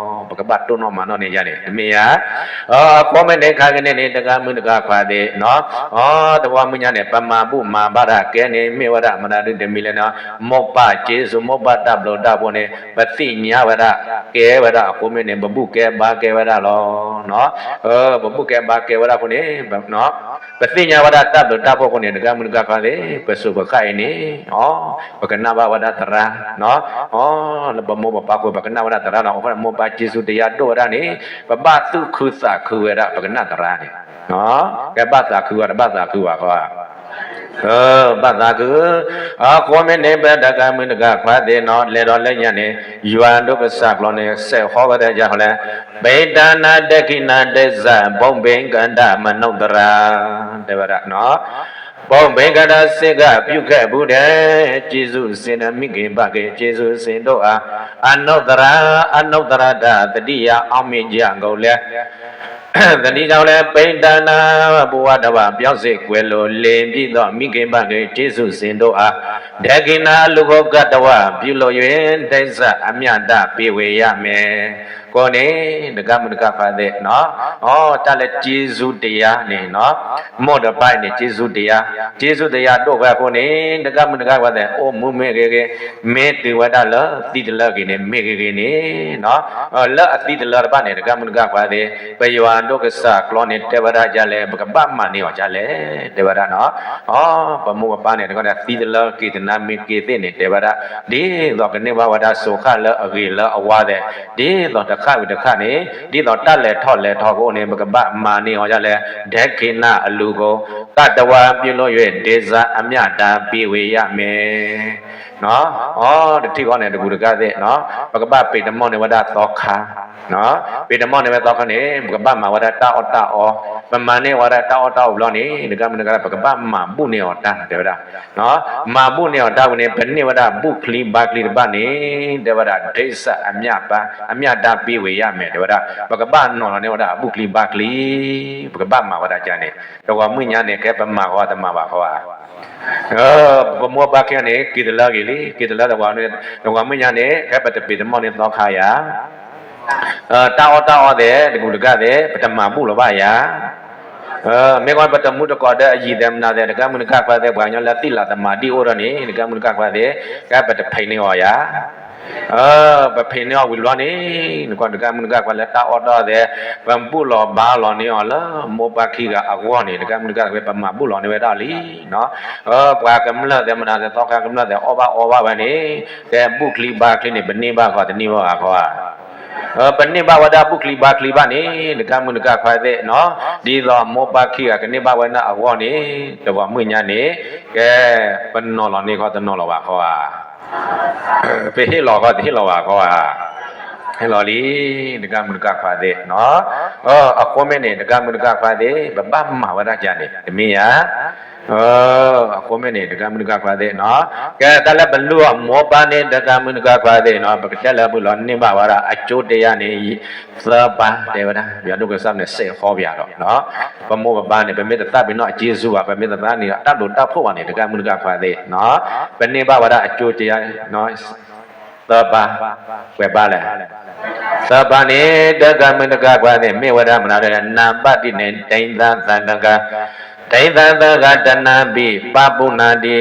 ပကဘၣ်တိၢ်နီၣ်မၤနီၣ်န့ၢ်ယၤန့ၣ် တမ့ၢ်ဧါ. အဃိမ့ၢ်န့ၣ် ခဲကနံၣ်န့ၣ် တဂၤမုၢ်တဂၤခွါသ့ၣ်နီၤ, တဂီၤမုၢ်ညါန့ၣ် ပမၤဘူၣ်မၤဘါတၢ်ကဲန့ၣ် မ့ၢ်ဝဲဒၣ်မတၤဒုတမံၤလဲၣ်နီၤ, မိၢ်ပၢ်က့စူ မိၢ်ပၢ်တၢ်ဘျုးတၢ်ဖှိၣ်န့ၣ် ပသ့ၣ်ညါဝဲဒၣ် ကဲဝဲဒၣ်အဃိမ့ၢ်န့ၣ် ပဘူၣ်ကဲဘါကဲဝဲဒၣ်လီၤ. ပဘူၣ်ကဲဘါကဲဝဲဒၣ်အဃိန့ၣ် ပသ့ၣ်ညါဝဲဒၣ်တၢ်ဘျုးတၢ်ဖှိၣ်အဃိန့ၣ် တဂၤမုၢ်တဂၤခွါသ့ၣ် ပစိၤပဃၣ်အံၤန့ၣ် ပကနၣ်ဘၣ်ဝဲဒၣ်သရၣ်, လၢပမိၢ်ပပၢ်အဃိ ပကနၣ်ဝဲဒၣ်သရၣ်လီၤ. အဃိန့ၣ် မိၢ်ပၢ်က့စူတယါဒိၣ်ဝဲဒၣ်န့ၣ် ပဘၣ်သူၣ်ခုသးခုဝဲဒၣ် ပကနၣ်သရၣ်န့ၣ်, ကဲဘၣ်သးခုဝဲ တဘၣ်သးခုဝဲဃီဧါ. ဘၣ်သးခု, အဃိမ့ၢ်န့ၣ် ပတဂၤမုၢ်တဂၤခွါသ့ၣ်နီၤ လဲၤဒီးလၢညါန့ၣ် ယွၤဒိၣ်ကစၢ်ကျိာ်န့ၣ် စဲးဃီဝဲဒၣ်ယၤဃီလဲၣ်, ပတၢ်နါဒဲကံနါဒဲစၢ် ဘုံဘိကတၢ်မနုဿရၤ တဲဝဲဒၣ် ဘုံဘိကတၢ်စ့ၢ်ကီး ပြုခဲ့ဘူးတဲ့ ကျေးဇူးတင်နမိခင်ပါက့ ကျေးဇူးတင်ဒိၣ်အါ, အနုဿရၤ အနုဿရၤတၢ် သတိရအောင်မြင်ကြကုန်လဲၣ်, သတိရအောင်လဲၣ်, ပတၢ်နါ ဘဝတစ်ဝါ ပြောင်းစေကွယ်လွတ်လပ်ပြီးသော မိခင်ပါက့ ကျေးဇူးတင်ဒိၣ်အါ, ဒက္ခိဏအလှူကို ကတဝါ ပြုလို့၍ ဒိၣ်စၢ်အမျှတပေးဝေရမယ်. အဃိန့ၣ် တဂၤမုၢ်တဂၤခွါသ့ၣ်နီၤ, တၢ်လၢကျေးဇူးတရားန့ၣ်နီၤ, မိၢ်တပၢ်အံၤန့ၣ် ကျေးဇူးတရား, ကျေးဇူးတရားဒိၣ်ဝဲအဃိန့ၣ် တဂၤမုၢ်တဂၤခွါသ့ၣ် အိၣ်မူမ့ၢ်ဂ့ၤဂ့ၤ, မ့ၢ်တုၤဝဲဒၣ်လၢသံတလၢဂ့ၤန့ၣ် မ့ၢ်ဂ့ၤဂ့ၤန့ၣ်နီၤ, လၢအသံတလၢတဖၣ်န့ၣ် တဂၤမုၢ်တဂၤခွါသ့ၣ် ပယွၤဒိၣ်ကစၢ်ကျိာ်န့ၣ် တဲဝဲဒၣ်ဒ်လဲၣ်, ပကဘၣ်မၤန့ၢ်အီၤဒ်လဲၣ်, တဲဝဲဒၣ်နီၤ. ပမိၢ်ပပၢ်န့ၣ် တခီန့ၣ် သံတလၢက့ၤတနါမ့ၢ်က့ၤသ့ၣ်န့ၣ် တဲဝဲဒၣ်, ဒ်သိးကန့ၢ်ဘၣ်ဝဲဒၣ်စိၤဃၣ်လၢအဂ့ၤလၢအဝါသ့ၣ်, ဒ်သိးတဃၣ်ဝံၤတဃၣ်န့ၣ် ဒ်သိးတၢ်လဲၤထီၣ်လဲၤထီအဃိန့ၣ် ပကဘၣ်မၤန့ၢ်အီၤဒ်လဲၣ်, ဒက္ခိဏအလှူကို ကတဝါ ပြုလို့ ဒိၣ်စၢ်အမျှတပေးဝေရမယ်. တထံၣ်ဃီန့ၣ် တကူတကၢ်သ့ၣ်နီၤ, ပကဘၣ်ပ့ၤတမီၢ်န့ၢ်ဝဲဒၣ်သီခါ, ပ့ၤတမီၢ်န့ၢ်ဝဲသီခါန့ၣ် ပကဘၣ်မၤဝဲဒၣ်တၢ်အီၣ်တၢ်အီ, ပမၤန့ၢ်ဝဲဒၣ်တၢ်အီၣ်တၢ်အီဘျီန့ၣ် တဂၤမုၢ်တဂၤ ပကဘၣ်မၤဘူၣ်န့ၢ်အီၤတၢ် တဲဝဲဒၣ်, မၤဘူၣ်န့ၢ်အီၤတၢ်ဝံၤန့ၣ် ပန့ၢ်ဝဲဒၣ်ဘူၣ်ချံဘါချံတဖၣ်န့ၣ် တဲဝဲဒၣ် ဒိၣ်စၢ်အမျှတပေးဝေရမယ် တဲဝဲဒၣ်, ပကဘၣ်နီၤလီၤန့ၢ်ဝဲဒၣ်ဘူၣ်ချံဘါချံ, ပကဘၣ်မၤဝဲဒၣ်ဒ်န့ၣ်, တဂီၤမုၢ်ညါန့ၣ် ကဲပမၤဃီတမၤဘၣ်ဃီဧါ. ပမိၢ်ပပၢ်ခံဂၤန့ၣ် က့ၤတလၢဂ့ၤလံ, က့ၤတလၢတဝါန့ၣ်, တဂီၤမုၢ်ညါန့ၣ် ကဲပတပ့ၤတမီၢ်န့ၢ်သီခါယၤ, တၢ်အီၣ်တၢ်အီသ့ၣ် တကူတကၢ်သ့ၣ် ပတမၤဘူၣ်လီၤဘၣ်ယၤ, မ့ၢ်ကွၢ်ပတမူတကိးဒီးအယံၤသ့ၣ်မနုၤသ့ၣ် တဂၤမုၢ်တဂၤခွါသ့ၣ် ပှၤကညီလၢသံၣ်လၤသမါဒံၣ်အိၣ်ထီၣ်န့ၣ် တဂၤမုၢ်တဂၤခွါသ့ၣ် ကဲပတဖံးန့ၢ်အီၤယၤ, ပဖံးန့ၢ်အီၤဝံၤဘျီန့ၣ် နကွၢ်တဂၤမုၢ်တဂၤခွါလၢတၢ်အီၣ်တၢ်အီသ့ၣ် ပဘူၣ်လီၤဘါလီၤန့ၢ်အီၤလၢမိၢ်ပၢ်ခံဂၤအဂီၢ်န့ၣ် တဂၤမုၢ်တဂၤခွါ ပမၤဘူၣ်လီၤန့ၢ်ဝဲဒၣ်လံ. ပှၤကမျၢၢ်သ့ၣ်မနုၤသ့ၣ် သီခါကမျၢၢ်သ့ၣ် အီၣ်ဘၣ်အီဘၣ်ဝဲန့ၣ် ကဲဘူၣ်ချံဘါချံန့ၣ် ပန့ၢ်ဘၣ်ဃီတန့ၢ်ဘၣ်ဃီဧါ. ပန့ၢ်ဘၣ်ဝဲဒၣ်ဘူၣ်ချံဘါချံဘၣ်န့ၣ် တဂၤမုၢ်တဂၤခွါသ့ၣ်နီၤ ဒ်သိးမိၢ်ပၢ်ခံဂၤကန့ၢ်ဘၣ်ဝဲဒၣ်အဂီၢ်န့ၣ် တဂီၤမုၢ်ညါန့ၣ် ကဲပနီၤလီၤန့ၢ်ဃီတနီၤလီၤဘၣ်ဃီဧါ. ပဟ့ၣ်လီၤဃီတဟ့ၣ်လီၤဘၣ်ဃီဧါ. ဟ့ၣ်လီၤလံ တဂၤမုၢ်တဂၤခွါသ့ၣ်နီၤ. အဃိမ့ၢ်န့ၣ် တဂၤမုၢ်တဂၤခွါသ့ၣ် ပဘၣ်မၤဝဲဒၣ်ဒ်န့ၣ် တမ့ၢ်ဧါ. အဃိမ့ၢ်န့ၣ် တဂၤမုၢ်တဂၤခွါသ့ၣ်နီၤ ကဲတၢ်လၢပလုၢ်အီၣ်မိၢ်ပၢ်န့ၣ် တဂၤမုၢ်တဂၤခွါသ့ၣ်နီၤ ပကတဲလၢပလုၢ်လီၤန့ၢ်ဘၣ်ဝဲဒၣ်အကၠိတယါန့ၣ် သၢပၢ်တဲဝဲဒၣ် ယွၤဒိၣ်ကစၢ်န့ၣ် စဲးဃီပယၤဒီး ပမိၢ်ပပၢ်န့ၣ် ပမ့ၢ်တသးပ့ၤနီၣ်အက့စူဘၣ် ပမ့ၢ်တသးန့ၣ် တၢ်ဘျုးတၢ်ဖှိၣ်ဘၣ်န့ၣ် တဂၤမုၢ်တဂၤခွါသ့ၣ်နီၤ ပန့ၢ်ဘၣ်ဝဲဒၣ်အကၠိတယါ သၢပၢ် ပှဲၤပၢ်လဲၣ်. သၢပၢ်န့ၣ် တဂၤမုၢ်တဂၤခွါသ့ၣ် မ့ၢ်ဝဲဒၣ်မနုၤလဲၣ် နံပါတ်တစ်န့ၣ် တိုင်းသားသံဃာ တိုင်းသားသံဃာ တနာ်ဘိ ပာ်ပူၣ်နာ်ဒိ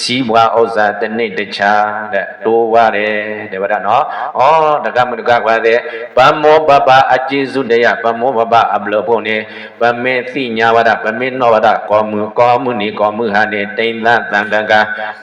စံးပှၤဥစ္စာတနေ့တခြား တိုးဝါတယ် တဲဝဲဒၣ်နီၤ. အိ တဂၤမုၢ်တဂၤခွါသ့ၣ် ပမိၢ်ပပၢ်အက့စူတယါ ပမိၢ်ပပၢ်အဘျုးအဖှိၣ်န့ၣ် ပမ့ၢ်သ့ၣ်ညါဝဲဒၣ် ပမ့ၢ်နီၣ်ဝဲဒၣ် ကိးမုၢ်ကိးမုၢ်နံၤကိးမုၢ်ဟါန့ၣ် တိုင်းသားသံဃာ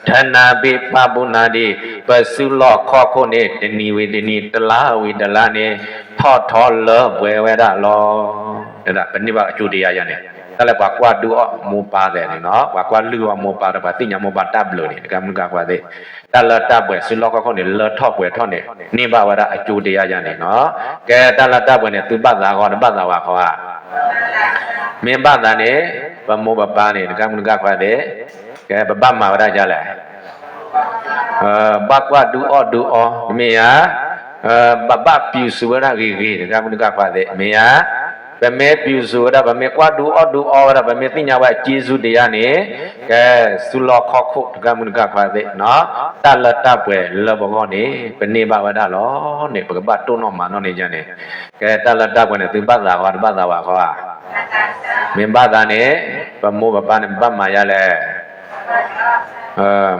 တနာ်ဘိ ပာ်ပူၣ်နာ်ဒိ ပစုလီၢ်ခီၣ်ခိၣ်န့ၣ် တနံၤဝံၤတနံၤ တလါဝံၤတလါန့ၣ် ထီၣ်ထီလၢပှဲၤဝဲဒၣ်လီၤ. ပန့ၢ်ဘၣ်အကၠိတယါယါန့ၣ် တၢ်လၢပှၤကွၢ်ဒုးအီၣ်မိၢ်ပၢ်သ့ၣ်န့ၣ်နီၤ ပှၤကွၢ်လုၢ်အီၣ်မိၢ်ပၢ်ဒီး ပှၤသ့ၣ်ညါမိၢ်ပၢ်တၢ်ဘျုးန့ၣ် တဂၤမုၢ်တဂၤခွါသ့ၣ် တၢ်လၢတၢ်ပှဲၤစုလီၢ်ခီၣ်ခိၣ်န့ၣ် လၢထီၣ်ပှဲၤထီၣ်န့ၣ် န့ၢ်ဘၣ်ဝဲဒၣ်အကၠိတယါယါန့ၣ်နီၤ. ကဲတၢ်လၢတၢ်ပှဲၤန့ၣ် သုဘၣ်သးဃီတဘၣ်သးဝဲဃီဧါ. မ့ၢ်ဘၣ်သးန့ၣ် ပမိၢ်ပပၢ်န့ၣ် တဂၤမုၢ်တဂၤခွါသ့ၣ် ကဲပဘၣ်မၤဝဲဒၣ်ဒ်လဲၣ် ဘၣ်ကွၢ်ဒုးအီၣ်ဒုးအီ တမ့ၢ်ဧါ. ပဘၣ်ပျူၤစူၤဝဲဒၣ်ဂ့ၤဂ့ၤ တဂၤမုၢ်တဂၤခွါသ့ၣ် မ့ၢ်ဧါ. ပမ့ၢ်ပျူၤစူၤဝဲဒၣ် ပမ့ၢ်ကွၢ်ဒုးအီၣ်ဒုးအီဝဲဒၣ် ပမ့ၢ်သ့ၣ်ညါဝဲအစ့စူဒံးယါန့ၣ်, ကဲ, စုလီၢ်ခီၣ်ခိၣ်တဂၤမုၣ်တဂၤခွါသ့ၣ်နီၤ, တၢ်လၢတၢ်ပှဲၤလၢပဂီၢ်န့ၣ် ပန့ၢ်ဘၣ်ဝဲဒၣ်လီၤန့ၣ် ပကဘၣ်တိၢ်နီၣ်မၤနီၣ်န့ၢ်ယါန့ၣ်, ကဲ, တၢ်လၢတၢ်ပှဲၤန့ၣ် သုဘၣ်သးဃီ တဘၣ်သးဝဲဃီဧါ, မ့ၢ်ဘၣ်သးန့ၣ် ပမိၢ်ပပၢ်န့ၣ် ဘၣ်မၤယါလဲၣ်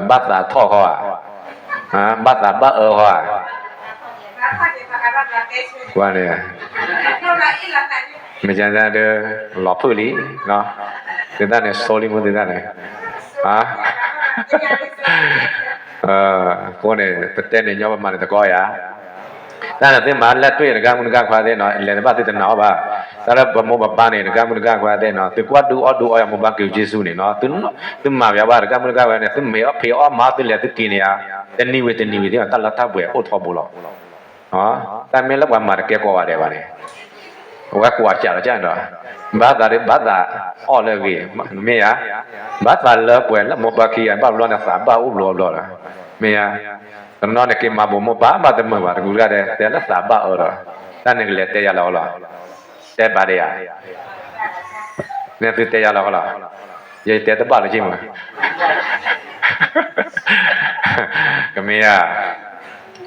ဘၣ်သးထီၣ်ဃီဧါ, ဘၣ်သးဘၣ်အၢဃီဧါ, ကွၢ်န့ၣ်, မ့ၢ်ဒၣ် လီၤဖုၣ်လံ, သုတၢ်န့ၣ် ဆိလံမ့ၢ်သုတၢ်န့ၣ်, အဃိန့ၣ် ပတဲန့ၣ်ညီပမၤန့ၣ်တကီဧါ, တၢ်န့ၣ်သုမၤလဲၢ်တွ့ၣ်တဂၤမုၣ်တဂၤခွါသ့ၣ်နီၤ လဲၤတဘၣ်သုတနာ်အီၤဘၣ်, တၢ်လၢပမိၢ်ပပၢ်န့ၣ် တဂၤမုၣ်တဂၤခွါသ့ၣ်နီၤ သုကွၢ်ဒုးအီၣ်ဒုးအီယါမိၢ်ပၢ်က့ၤက့ၤဆူန့ၣ်နီၤ သုမၤဝဲဘၣ်တဂၤမုၣ်တဂၤခွါန့ၣ် သုမ့ၢ်အီၣ်ဖံးအီၣ်မၤအီၣ်သုလဲၤသုက့ၤန့ၣ်ဧါ, တနံၤဝံၤတနံၤဝံၤသ့ၣ်နီၤ တၢ်လၢတၢ်ပှဲၤအိၣ်ထီဘိလီၤ, တၢ်မ့ၢ်လၢပှၤမၤတကဲကိးဂၤဒဲးဘၣ်န့ၣ်, အဝဲကွၢ်စးလီၤကၢ်ဒီး, ဘၣ်သးဒီးဘၣ်သးအီၣ်လၢအဂ့ၤ, မ့ၢ်ဧါ, ဘၣ်သးလၢပှဲၤလၢမိၢ်ပၢ်ခံဂၤဘၣ်ဘျီန့ၣ်သးဘၣ်အိၣ်ဘျီဘျီလီၤ, မ့ၢ်ဧါ, တနီၤန့ၣ်က့ၤမၤဘိးမိၢ်ပၢ်ဘၣ်တမုာ်ဘၣ် တကူတဂၤဒဲး တဲလၢသးဘၣ်အၢဒီး, တၢ်န့ၣ်ကလဲၤတဲယၤလီၤလီၤ, တဲဘၣ်ဒဲးယၤ န့ၣ်သုတဲယၤလီၤဃီလီၤ, ယတဲတဘၣ်လၢက့မုၢ်, ကမ့ၢ်ဧါ,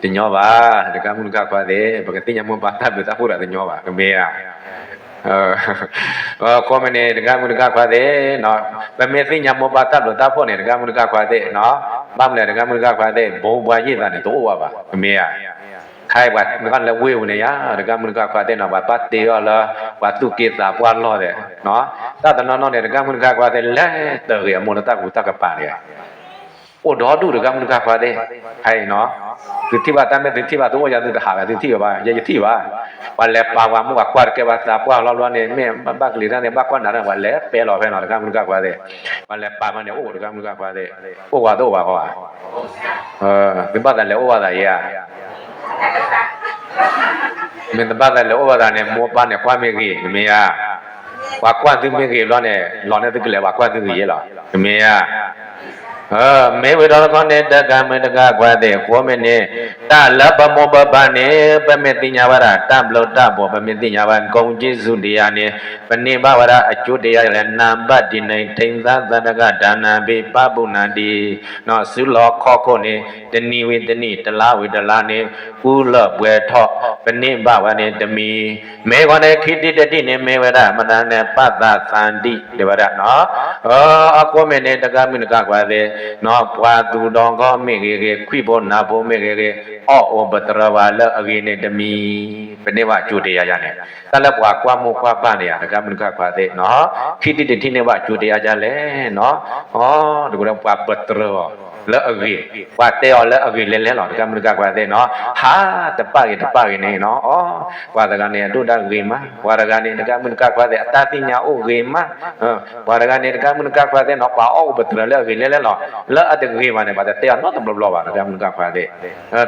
တညီဘၣ်, တဂၤမုၣ်တဂၤခွါသ့ၣ် ပကသ့ၣ်ညါမိၢ်ပၢ်တၢ်ဘျုးတၢ်ဖှိၣ်ဒီးတညီဘၣ်, ကမ့ၢ်ဧါ, အဃိမ့ၢ်န့ၣ် တဂၤမုၣ်တဂၤခွါသ့ၣ်, ပမ့ၢ်သ့ၣ်ညါမိၢ်ပၢ်တၢ်ဘျုးတၢ်ဖှိၣ်န့ၣ် တဂၤမုၣ်တဂၤခွါသ့ၣ်နီၤ, ဘၣ်မနုၤလဲၣ် တဂၤမုၣ်တဂၤခွါသ့ၣ် ဘိးဘှါယံာ်သးန့ၣ် တအိၣ်ဘၣ်ဘၣ်, ကမ့ၢ်ဧါ, ခါအံၤပှၤလၢဝ့ၢ်ပူၤန့ၣ်ယါ တဂၤမုၣ်တဂၤခွါသ့ၣ်နီၤ ပှၤဘၣ်တ့အီၤလၢ ပှၤသူၣ်က့သးပှၢ်လီၢ်သ့ၣ်, တၢ်တနီၤနီၤန့ၣ် တဂၤမုၣ်တဂၤခွါသ့ၣ် လဲၤတဂ့ၤအမိၢ်လၢတၢ်ကူတၢ်ကပၤန့ၣ် အိၣ်ဒီဒူၣ်တဂၤမုၣ်တဂၤခွါသ့ၣ်, ခါအံၤနီၤ, သုထံၣ်ဘၣ်တၢ်မ့ၢ်သုထံၣ်ဘၣ်သုအိၣ်ယါသုတဟးဂၤသုထံၣ်ဘၣ်, ယဲယထံၣ်ဘၣ်, ပှၤလဲၤပာ်ပှၤမိၢ်ပှၤကွၢ်တကဲဘၣ် သးပှၢ်လီၤဘျီန့ၣ် မ့ၢ်ဘၣ်ကလံၤတၢ်န့ၣ် ဘၣ်ကွၢ်နၤတၢ် ပှၤလဲၤပဲလီၤဖဲနီၤ တဂၤမုၣ်တဂၤခွါသ့ၣ်, ပှၤလဲၤပာ်မးန့ၣ် အိၣ်တဂၤမုၣ်တဂၤခွါသ့ၣ်, အိၣ်ဝဲတအိၣ်ဝဲဃီဧါ, သုဘၣ်သးလဲၤအိၣ်ဝဲသးယဲဧါ, မ့ၢ်တဘၣ်သးလဲၤအိၣ်ဝဲသးန့ၣ် မိၢ်ပၢ်န့ၣ်ကွၢ်မ့ၢ်ဂ့ၤ ကမ့ၢ်ဧါ, ပှၤကွၢ်သုမ့ၢ်ဂ့ၤဘျီန့ၣ် လီၤန့ၢ်သုကလဲၤပှၤကွၢ်သုဂ့ၤယဲလီၤ ကမ့ၢ်ဧါ, မ့ၢ်ဝံၤဒီးတခီန့ၣ် တဂၤမုၣ်တဂၤခွါသ့ၣ် အဃိမ့ၢ်န့ၣ် တၢ်လၢပမိၢ်ပပၢ်န့ၣ် ပမ့ၢ်သ့ၣ်ညါဝဲဒၣ် တၢ်ဘျုးတၢ်ဖှိၣ် ပမ့ၢ်သ့ၣ်ညါဝဲ ဂုဏ်ကျေးဇူးတရားန့ၣ် ပန့ၢ်ဘၣ်ဝဲဒၣ်အကျိုးတရားလဲၣ် နံပါတ်တစ်န့ၣ် ထိမ်းသပ်သတ္တကဒါနံ ပပၢ်ပူၤနၤဒ် စုလီၢ်ခီၣ်ခိၣ်န့ၣ် တနံၤဝံၤတနံၤ တလါဝံၤတလါန့ၣ် ကူလၢပှဲၤထီၣ် ပန့ၢ်ဘၣ်ဝဲန့ၣ်တမံၤ မ့ၢ်ဃီန့ၣ် ခံထံၣ်တထံၣ်န့ၣ် မ့ၢ်ဝဲဒၣ် မတၤန့ၣ် ပသးသန္တိ တဲဝဲဒၣ်နီၤ, အဃိမ့ၢ်န့ၣ် တဂၤမုၣ်တဂၤခွါသ့ၣ်နီၤ ပှၤသူၣ်ဒီဂီၢ်မ့ၢ်ဂ့ၤဂ့ၤ ခွံၣ်ဖိနၢ်ဖိမ့ၢ်ဂ့ၤဂ့ၤ အီၣ်အိၣ်ပတြၢၤဝဲလၢအဂ့ၤန့ၣ်တမံၤ ပန့ၢ်ဘၣ်အကျိုးတရားယါန့ၣ် တၢ်လၢပှၤကွၢ်မိၢ်ကွၢ်ပၢ်န့ၣ်ဧါ တဂၤမုၣ်တဂၤခွါသ့ၣ်နီၤ, ခံထံၣ်တထံၣ်န့ၢ်ဘၣ်အကျိုးတရားယါလဲၣ်နီၤ, တကဒီးပှၤပတြၢၤအီၤလၢအဂ့ၤ, ပှၤတဲအီၤလၢအဂ့ၤလဲၤလဲၤလီၤ တဂၤမုၣ်တဂၤခွါသ့ၣ်နီၤ, ဟးတပာ်ဂ့ၤတပာ်ဂ့ၤန့ၣ်နီၤ, အီ ပှၤတဂၤန့ၣ် အဒိၣ်တၢ်ဂ့ၤမး, ပှၤတဂၤန့ၣ် တဂၤမုၣ်တဂၤခွါသ့ၣ် အတၢ်သ့ၣ်ညါအိၣ်ဂ့ၤမး, ပှၤတဂၤန့ၣ် တဂၤမုၣ်တဂၤခွါသ့ၣ်နီၤ ပှၤအီၣ်အိၣ်ပတြၢၤလၢအဂ့ၤလဲၤလဲၤလီၤ, လၢအတဂ့ၤဘၣ်န့ၣ် ပှၤတတဲအီၤနီတဘျီဘျီဘၣ် တဂၤမုၣ်တဂၤခွါသ့ၣ်,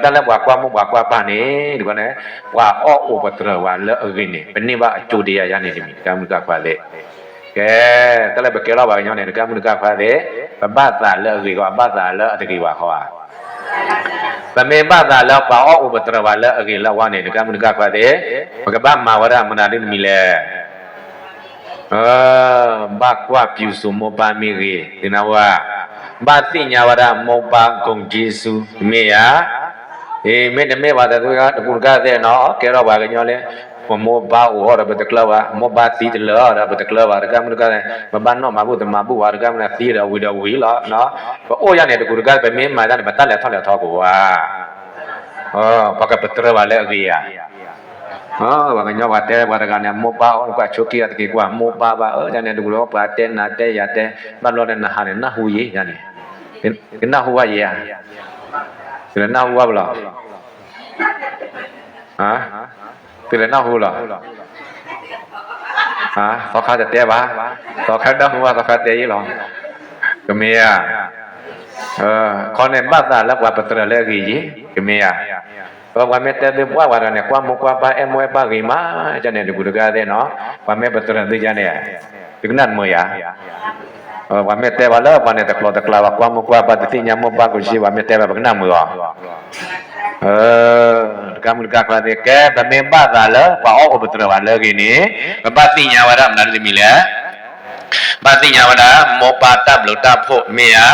တၢ်လၢပှၤကွၢ်မိၢ်ပှၤကွၢ်ပၢ်န့ၣ် တကဒီးန့ၣ် ပှၤအီၣ်အိၣ်ပတြၢၤဝဲလၢအဂ့ၤန့ၣ် ပန့ၢ်ဘၣ်အကျိုးတရားယါန့ၣ်တမံၤ တဂၤမုၣ်တဂၤခွါသ့ၣ်, ကဲ, တၢ်လၢပကဲထီၣ်ပှၤကညီန့ၣ် တဂၤမုၣ်တဂၤခွါသ့ၣ်, ပဘၣ်သးလၢအဂ့ၤဃီ ဘၣ်သးလၢအတဂ့ၤဘၣ်ဃီဧါ, ပမ့ၢ်ဘၣ်သးလၢပှၤအီၣ်အိၣ်ပတြၢၤဝဲလၢအဂ့ၤလၢအဂီၢ်န့ၣ် တဂၤမုၣ်တဂၤခွါသ့ၣ်, ပကဘၣ်မၤဝဲဒၣ်မနုၤဒ်တမံၤလဲၣ် ဘၣ်ကွၢ်ပျူၤစူၤမိၢ်ပၢ်မ့ၢ်ဂ့ၤ, သ့ၣ်နဝဲ, ဘၣ်သ့ၣ်ညါဝဲဒၣ်မိၢ်ပၢ် ဂုဏ်ကျေးဇူး မ့ၢ်ဧါ, မ့တမ့ၢ်ဘၣ်တၢ်တဂၤတကူတဂၤသ့ၣ်နီၤ ကဲထီၣ်ပှၤကညီလၢ ပမိၢ်ပၢ်အိၣ်အီၤဒီးပတကျၢၤဘၣ်, မိၢ်ပၢ်သံတလၢာ်ဒီးပတကျၢၤဘၣ်, တဂၤမုၣ်တဂၤသ့ၣ် ပဘၣ်နီၣ်မၤဘူၣ်တမၤဘူၣ်ဘၣ်, တဂၤမုၣ်သံဒီးဝံၤဒီးဝံၤလီၤ, ပအိၣ်ယါန့ၣ် တကူတဂၤ ပမ့ၢ်မၤတၢ်န့ၣ် ပတၢ်လဲၤထီၣ်လဲၤထီကိးဂၤ ပှၤကပတြၢၤဘၣ်လၢအဂ့ၤဧါ, ပှၤကညီပှၤတဲပှၤတဂၤန့ၣ် မိၢ်ပၢ်အိၣ်ကွၢ်ဆိးက့အီၤတက့ၢ်ကွၢ် မိၢ်ပၢ်ဘၣ်ဧၢ, ယန့ၣ်တကူဒီး ပှၤတဲနၤတဲယၤတဲ, ဘၣ်ဘျီဒီးနဟးန့ၣ် နၢ်ဟူယဲယန့ၣ်, ကနၢ်ဟူဘၣ်ယဲဧါ, ကနၢ်ဟူဘၣ်ပလီၤ သုလဲၤနၢ်ဟူလီၤ, သီခါတတဲဘၣ်, သီခါနၢ်ဟူဘၣ် သီခါတဲယဲလီၤ, ကမ့ၢ်ဧါ, ခီန့ၣ်ဘၣ်သးလၢပှၤပတြၢၤလၢအဂ့ၤယဲ, ကမ့ၢ်ဧါ, ပှၤမ့ၢ်တဲသုပှၢ်ပှၤတဂၤန့ၣ် ကွၢ်မိၢ်ကွၢ်ပၢ်အဲၣ်မိၢ်အဲၣ်ပၢ်ဂ့ၤမး, ယန့ၣ်တကူတဂၤသ့ၣ်နီၤ, ပှၤမ့ၢ်ပတြၢၤသုယါန့ၣ်, သုကနၣ်တမုာ်ယါ ပှၤမ့ၢ်တဲပှၤလၢပှၤန့ၣ်တကျိၤတကျဲဘၣ် ကွၢ်မိၢ်ကွၢ်ပၢ်တသ့ၣ်ညါမိၢ်ပၢ် ကိးဆံ ပှၤမ့ၢ်တဲပှၤ ပကနၣ်မုာ်အီၤ, တဂၤမုၣ်တဂၤခွါသ့ၣ် ကဲ ပမ့ၢ်ဘၣ်သးလၢပှၤအီၣ်အိၣ်ပတြၢၤဘၣ်လၢအဂ့ၤန့ၣ် ပဘၣ်သ့ၣ်ညါဝဲဒၣ်မနုၤတမံၤလဲၣ်. ဘၣ်သ့ၣ်ညါဝဲဒၣ် မိၢ်ပၢ်တၢ်ဘျုးတၢ်ဖှိၣ်မ့ၢ်ဧါ.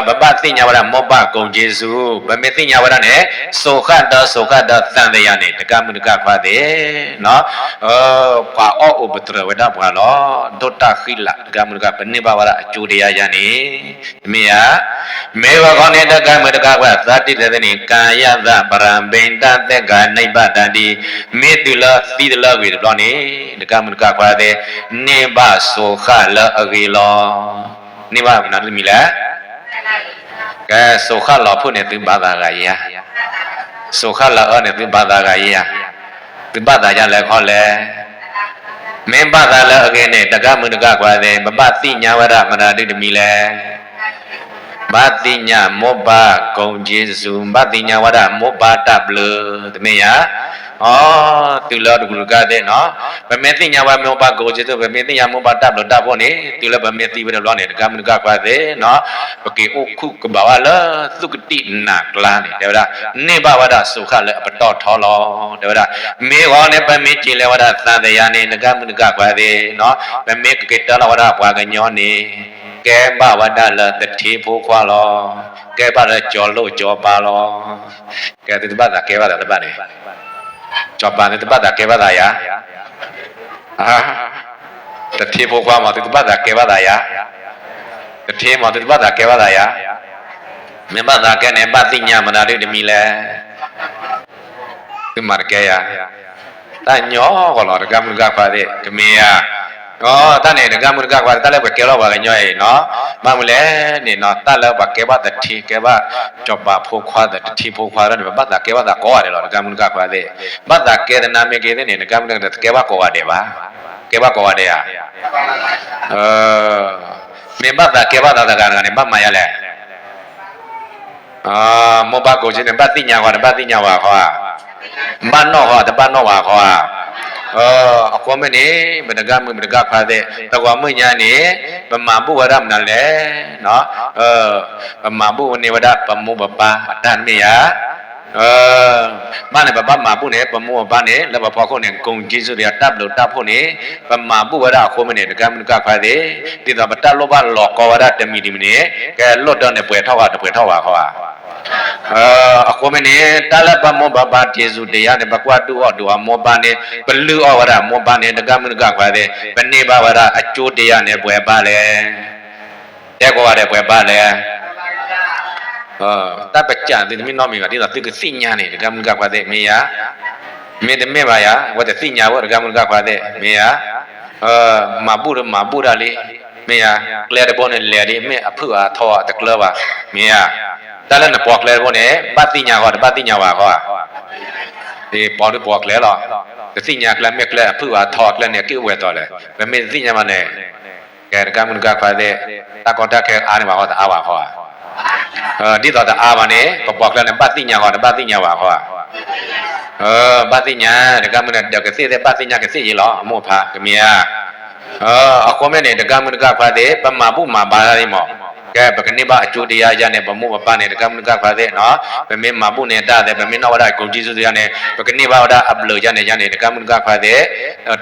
ပဘၣ်သ့ၣ်ညါဝဲဒၣ် မိၢ်ပၢ်ကိးက့စူ ပမ့ၢ်သ့ၣ်ညါဝဲဒၣ်န့ၣ် စိၤဃၣ်ဒီးစိၤဃၣ်ဒီးသံသယၤန့ၣ် တဂၤမုၣ်တဂၤခွါသ့ၣ် ပှၤအီၣ်အိၣ်ပတြၢၤဝဲဒၣ်ပှၤလီၤ. ဒိၣ်တၢ်ဃံလၤ တဂၤမုၣ်တဂၤ ပန့ၢ်ဘၣ်ဝဲဒၣ်အကၠိတယါယါန့ၣ် မ့ၢ်ဧါ. မ့ၢ်ဝဲဃီန့ၣ် တဂၤမုၣ်တဂၤခွါ သးတံၢ်သဲသ့ၣ်န့ၣ် ကာယသဗ္ဗရာ ဘိဒသက္ကာ နိဗ္ဗာန်တိ မ့ၢ်တုၤလၢသံတလၢအဂ့ၤတဘျီန့ၣ် တဂၤမုၣ်တဂၤခွါသ့ၣ် န့ၢ်ဘၣ်စိၤဃၣ်လၢအဂ့ၤလီၤ. န့ၢ်ဘၣ်မနုၤတမံၤလဲၣ်. ကဲ စိၤဃၣ်လီၤဖှိၣ်န့ၣ် သုဘၣ်သးဂၤယါ. စိၤဃၣ်လီၤအၢန့ၣ် သုဘၣ်သးဂၤယါ. သုဘၣ်သးယါလဲၣ်ခီလဲၣ်. မ့ၢ်ဘၣ်သးလၢအဂ့ၤန့ၣ် တဂၤမုၣ်တဂၤခွါသ့ၣ် ပဘၣ်သ့ၣ်ညါဝဲဒၣ်မနုၤဒုတမံၤလဲၣ်. ဘၣ်သ့ၣ်ညါမိၢ်ပၢ်ကိးက့စူ ဘၣ်သ့ၣ်ညါဝဲဒၣ်မိၢ်ပၢ်တၢ်ဘျုး တမ့ၢ်ဧါ. အီ တုၤလၢတကလုာ်တဂၤသ့ၣ်နီၤ ပမ့ၢ်သ့ၣ်ညါဝဲမိၢ်ပၢ်ကိးက့စူ ပမ့ၢ်သ့ၣ်ညါမိၢ်ပၢ်တၢ်ဘျုးတၢ်ဖှိၣ်န့ၣ် တုၤလၢပမ့ၢ်သံဝဲတဘျီန့ၣ် တဂၤမုၣ်တဂၤခွါသ့ၣ်နီၤ ပက့ၤအိၣ်ခူၣ်ကဘၣ်ဝဲလၢသုးကတံၢ်နၤကျါန့ၣ် တဲဝဲဒၣ် န့ၢ်ဘၣ်ဝဲဒၣ်စိၤဃၣ်လၢအပတီၢ်ထီလီၤ တဲဝဲဒၣ်. မ့ၢ်ဃီန့ၣ် ပမ့ၢ်က့ၤလဲၤဝဲဒၣ်သံသယၤန့ၣ် တဂၤမုၣ်တဂၤခွါသ့ၣ်နီၤ ပမ့ၢ်ကက့ၤတၢ်လီၤဝဲဒၣ်ပှၤကညီန့ၣ် ကဲဘၣ်ဝဲဒၣ်လၢသထ့ဖိခွါလီၤ. ကဲဘၣ်လၢကၠီၤလိၣ်ကၠီၤပၤလီၤ. ကဲသုတဘၣ်သးကဲဘၣ်သးတဘၣ်န့ၣ် ကၠီၤပၤသုတဘၣ်သးကဲဘၣ်သးယါ. သထ့ဖိခွါမး သုတဘၣ်သးကဲဘၣ်သးယါ. သထ့မး သုတဘၣ်သးကဲဘၣ်သးယါ. မ့ၢ်ဘၣ်သးကဲန့ၣ် ဘၣ်သ့ၣ်ညါမနုၤဒုတမံၤလဲၣ်. သုမၤတကဲယါ. တၢ်ညီဂီၢ်လီၤ တဂၤမုၣ်တဂၤခွါသ့ၣ် တမ့ၢ်ဧါ. တၢ်န့ၣ် တဂၤမုၣ်တဂၤခွါသ့ၣ် တၢ်လၢပှၤကဲလီၤပှၤကညီအံၤနီၤ ဘၣ်မနုၤလဲၣ်န့ၣ်နီၤ တၢ်လၢပှၤကဲဘၣ်သထ့ ကဲဘၣ်ကၠီၤပၤဖိခွါ သထ့ဖိခွါန့ၣ် ပဘၣ်သးကဲဘၣ်သးကိးဂၤဒဲးလီၤ တဂၤမုၣ်တဂၤခွါသ့ၣ်. ဘၣ်သးကဲသနာ်မ့ၢ်က့သ့ၣ်န့ၣ် တဂၤမုၣ်တဂၤတကဲဘၣ်ကိးဂၤဒဲးဘၣ်. ကဲဘၣ်ကိးဂၤဒဲးဧါ. မ့ၢ်ဘၣ်သးကဲဘၣ်သးတဂၤတဂၤန့ၣ် ဘၣ်မၤယါလဲၣ်. မိၢ်ပၢ်ကိးက့န့ၣ် ဘၣ်သ့ၣ်ညါဃီ တဘၣ်သ့ၣ်ညါဝဲဃီဧါ. ဘၣ်နီၣ်ဃီ တဘၣ်နီၣ်ဝဲဃီဧါ. အဃိမ့ၢ်န့ၣ် ပတဂၤမုၣ်ပတဂၤခွါသ့ၣ် တဂီၤမုၢ်ညါန့ၣ် ပမၤဘူၣ်ဝဲဒၣ်မနုၤလဲၣ်. ပမၤဘူၣ်န့ၢ်ဝဲဒၣ်ပမိၢ်ပပၢ်အတၢ်တမ့ၢ်ဧါ. ဘၣ်န့ၣ် ပဘၣ်မၤဘူၣ်န့ၣ် ပမိၢ်ပပၢ်န့ၣ် လၢပဖီခိၣ်န့ၣ် ကိးက့စူတယါ တၢ်ဘျုးတၢ်ဖှိၣ်န့ၣ် ပမၤဘူၣ်ဝဲဒၣ်အဃိမ့ၢ်န့ၣ် တဂၤမုၣ်တဂၤခွါသ့ၣ် ဒ်သိးပတၢ်လိၣ်ဘၣ်လီၤကီဝဲဒၣ်တမံၤတမံၤန့ၣ် ကဲလိၣ်တၢ်န့ၣ် ပှဲၤထီၣ်ဃီ တပှဲၤထီၣ်ဝဲဃီဧါ. အဃိမ့ၢ်န့ၣ် တၢ်လၢပမိၢ်ပပၢ်က့စူတယါန့ၣ် ပကွၢ်ဒုးအီၣ်ဒုးအီမိၢ်ပၢ်န့ၣ် ပလုၢ်အီၣ်ဝဲဒၣ်မိၢ်ပၢ်န့ၣ် တဂၤမုၣ်တဂၤခွါသ့ၣ် ပန့ၢ်ဘၣ်ဝဲဒၣ်အကၠိတယါန့ၣ် ပှဲၤဘၣ်လဲၣ်. တဲကိးဂၤဒဲး ပှဲၤဘၣ်လဲၣ်. တၢ်ပစံးသုတမ့ၢ်နီတမံၤဘၣ် ဒ်သိးသုကသ့ၣ်ညါန့ၣ် တဂၤမုၣ်တဂၤခွါသ့ၣ် မ့ၢ်ဧါ. မ့တမ့ၢ်ဘၣ်ယါ အဝဲတသ့ၣ်ညါဝဲ တဂၤမုၣ်တဂၤခွါသ့ၣ် မ့ၢ်ဧါ. မၤဘူၣ်ဒီးမၤဘူၣ်ဒၣ်လံ မ့ၢ်ဧါ. ကျဲတဘိန့ၣ်လဲၤဒ် မ့ၢ်အဖုၣ်အထီအတကျၢၤဘၣ် မ့ၢ်ဧါ. တၢ်လၢနပိာ်ကျဲတဘိန့ၣ် ဘၣ်သ့ၣ်ညါဃီ တဘၣ်သ့ၣ်ညါဝဲဃီဧါ. ပိာ်ဒုးပိာ်ကျဲလီၤ. တသ့ၣ်ညါကျဲ မ့ၢ်ကျဲအဖုၣ်အထီအကျဲန့ၣ် အက့ၢ်အဝဲၢ်တီၤလဲၣ် ပမ့ၢ်တသ့ၣ်ညါဘၣ်န့ၣ် ကဲ တဂၤမုၣ်တဂၤခွါသ့ၣ် တၢ်ကီတၢ်ခဲအါန့ၢ်ဘၣ်ဃီ တအါဘၣ်ဃီဧါ. ဒ်သိးတအါဘၣ်န့ၣ် ပပိာ်ကျဲန့ၣ် ဘၣ်သ့ၣ်ညါဃီ တဘၣ်သ့ၣ်ညါဘၣ်ဃီဧါ. ဘၣ်သ့ၣ်ညါ တဂၤမုၣ်န့ၣ် ဒီးကသ့ၣ်သ့ၣ် ဘၣ်သ့ၣ်ညါကသ့ၣ်ယံၤလီၤ အမိၢ်အဖါ ကမ့ၢ်ဧါ. အဃိမ့ၢ်န့ၣ် တဂၤမုၣ်တဂၤခွါသ့ၣ် ပမၤဘူၣ်မၤဘါတၢ်လံမး ကဲ ပကန့ၢ်ဘၣ်အကၠိတယါယါန့ၣ် ပမိၢ်ပပၢ်န့ၣ် တဂၤမုၣ်တဂၤခွါသ့ၣ်နီၤ ပမ့ၢ်မၤဘူၣ်န့ၢ်တၢ်သ့ၣ် ပမ့ၢ်နီၣ်ဝဲဒၣ်ကိးက့စူတယါန့ၣ် ပကန့ၢ်ဘၣ်ဝဲဒၣ်အဘျုးယါန့ၣ်ယါန့ၣ် တဂၤမုၣ်တဂၤခွါသ့ၣ်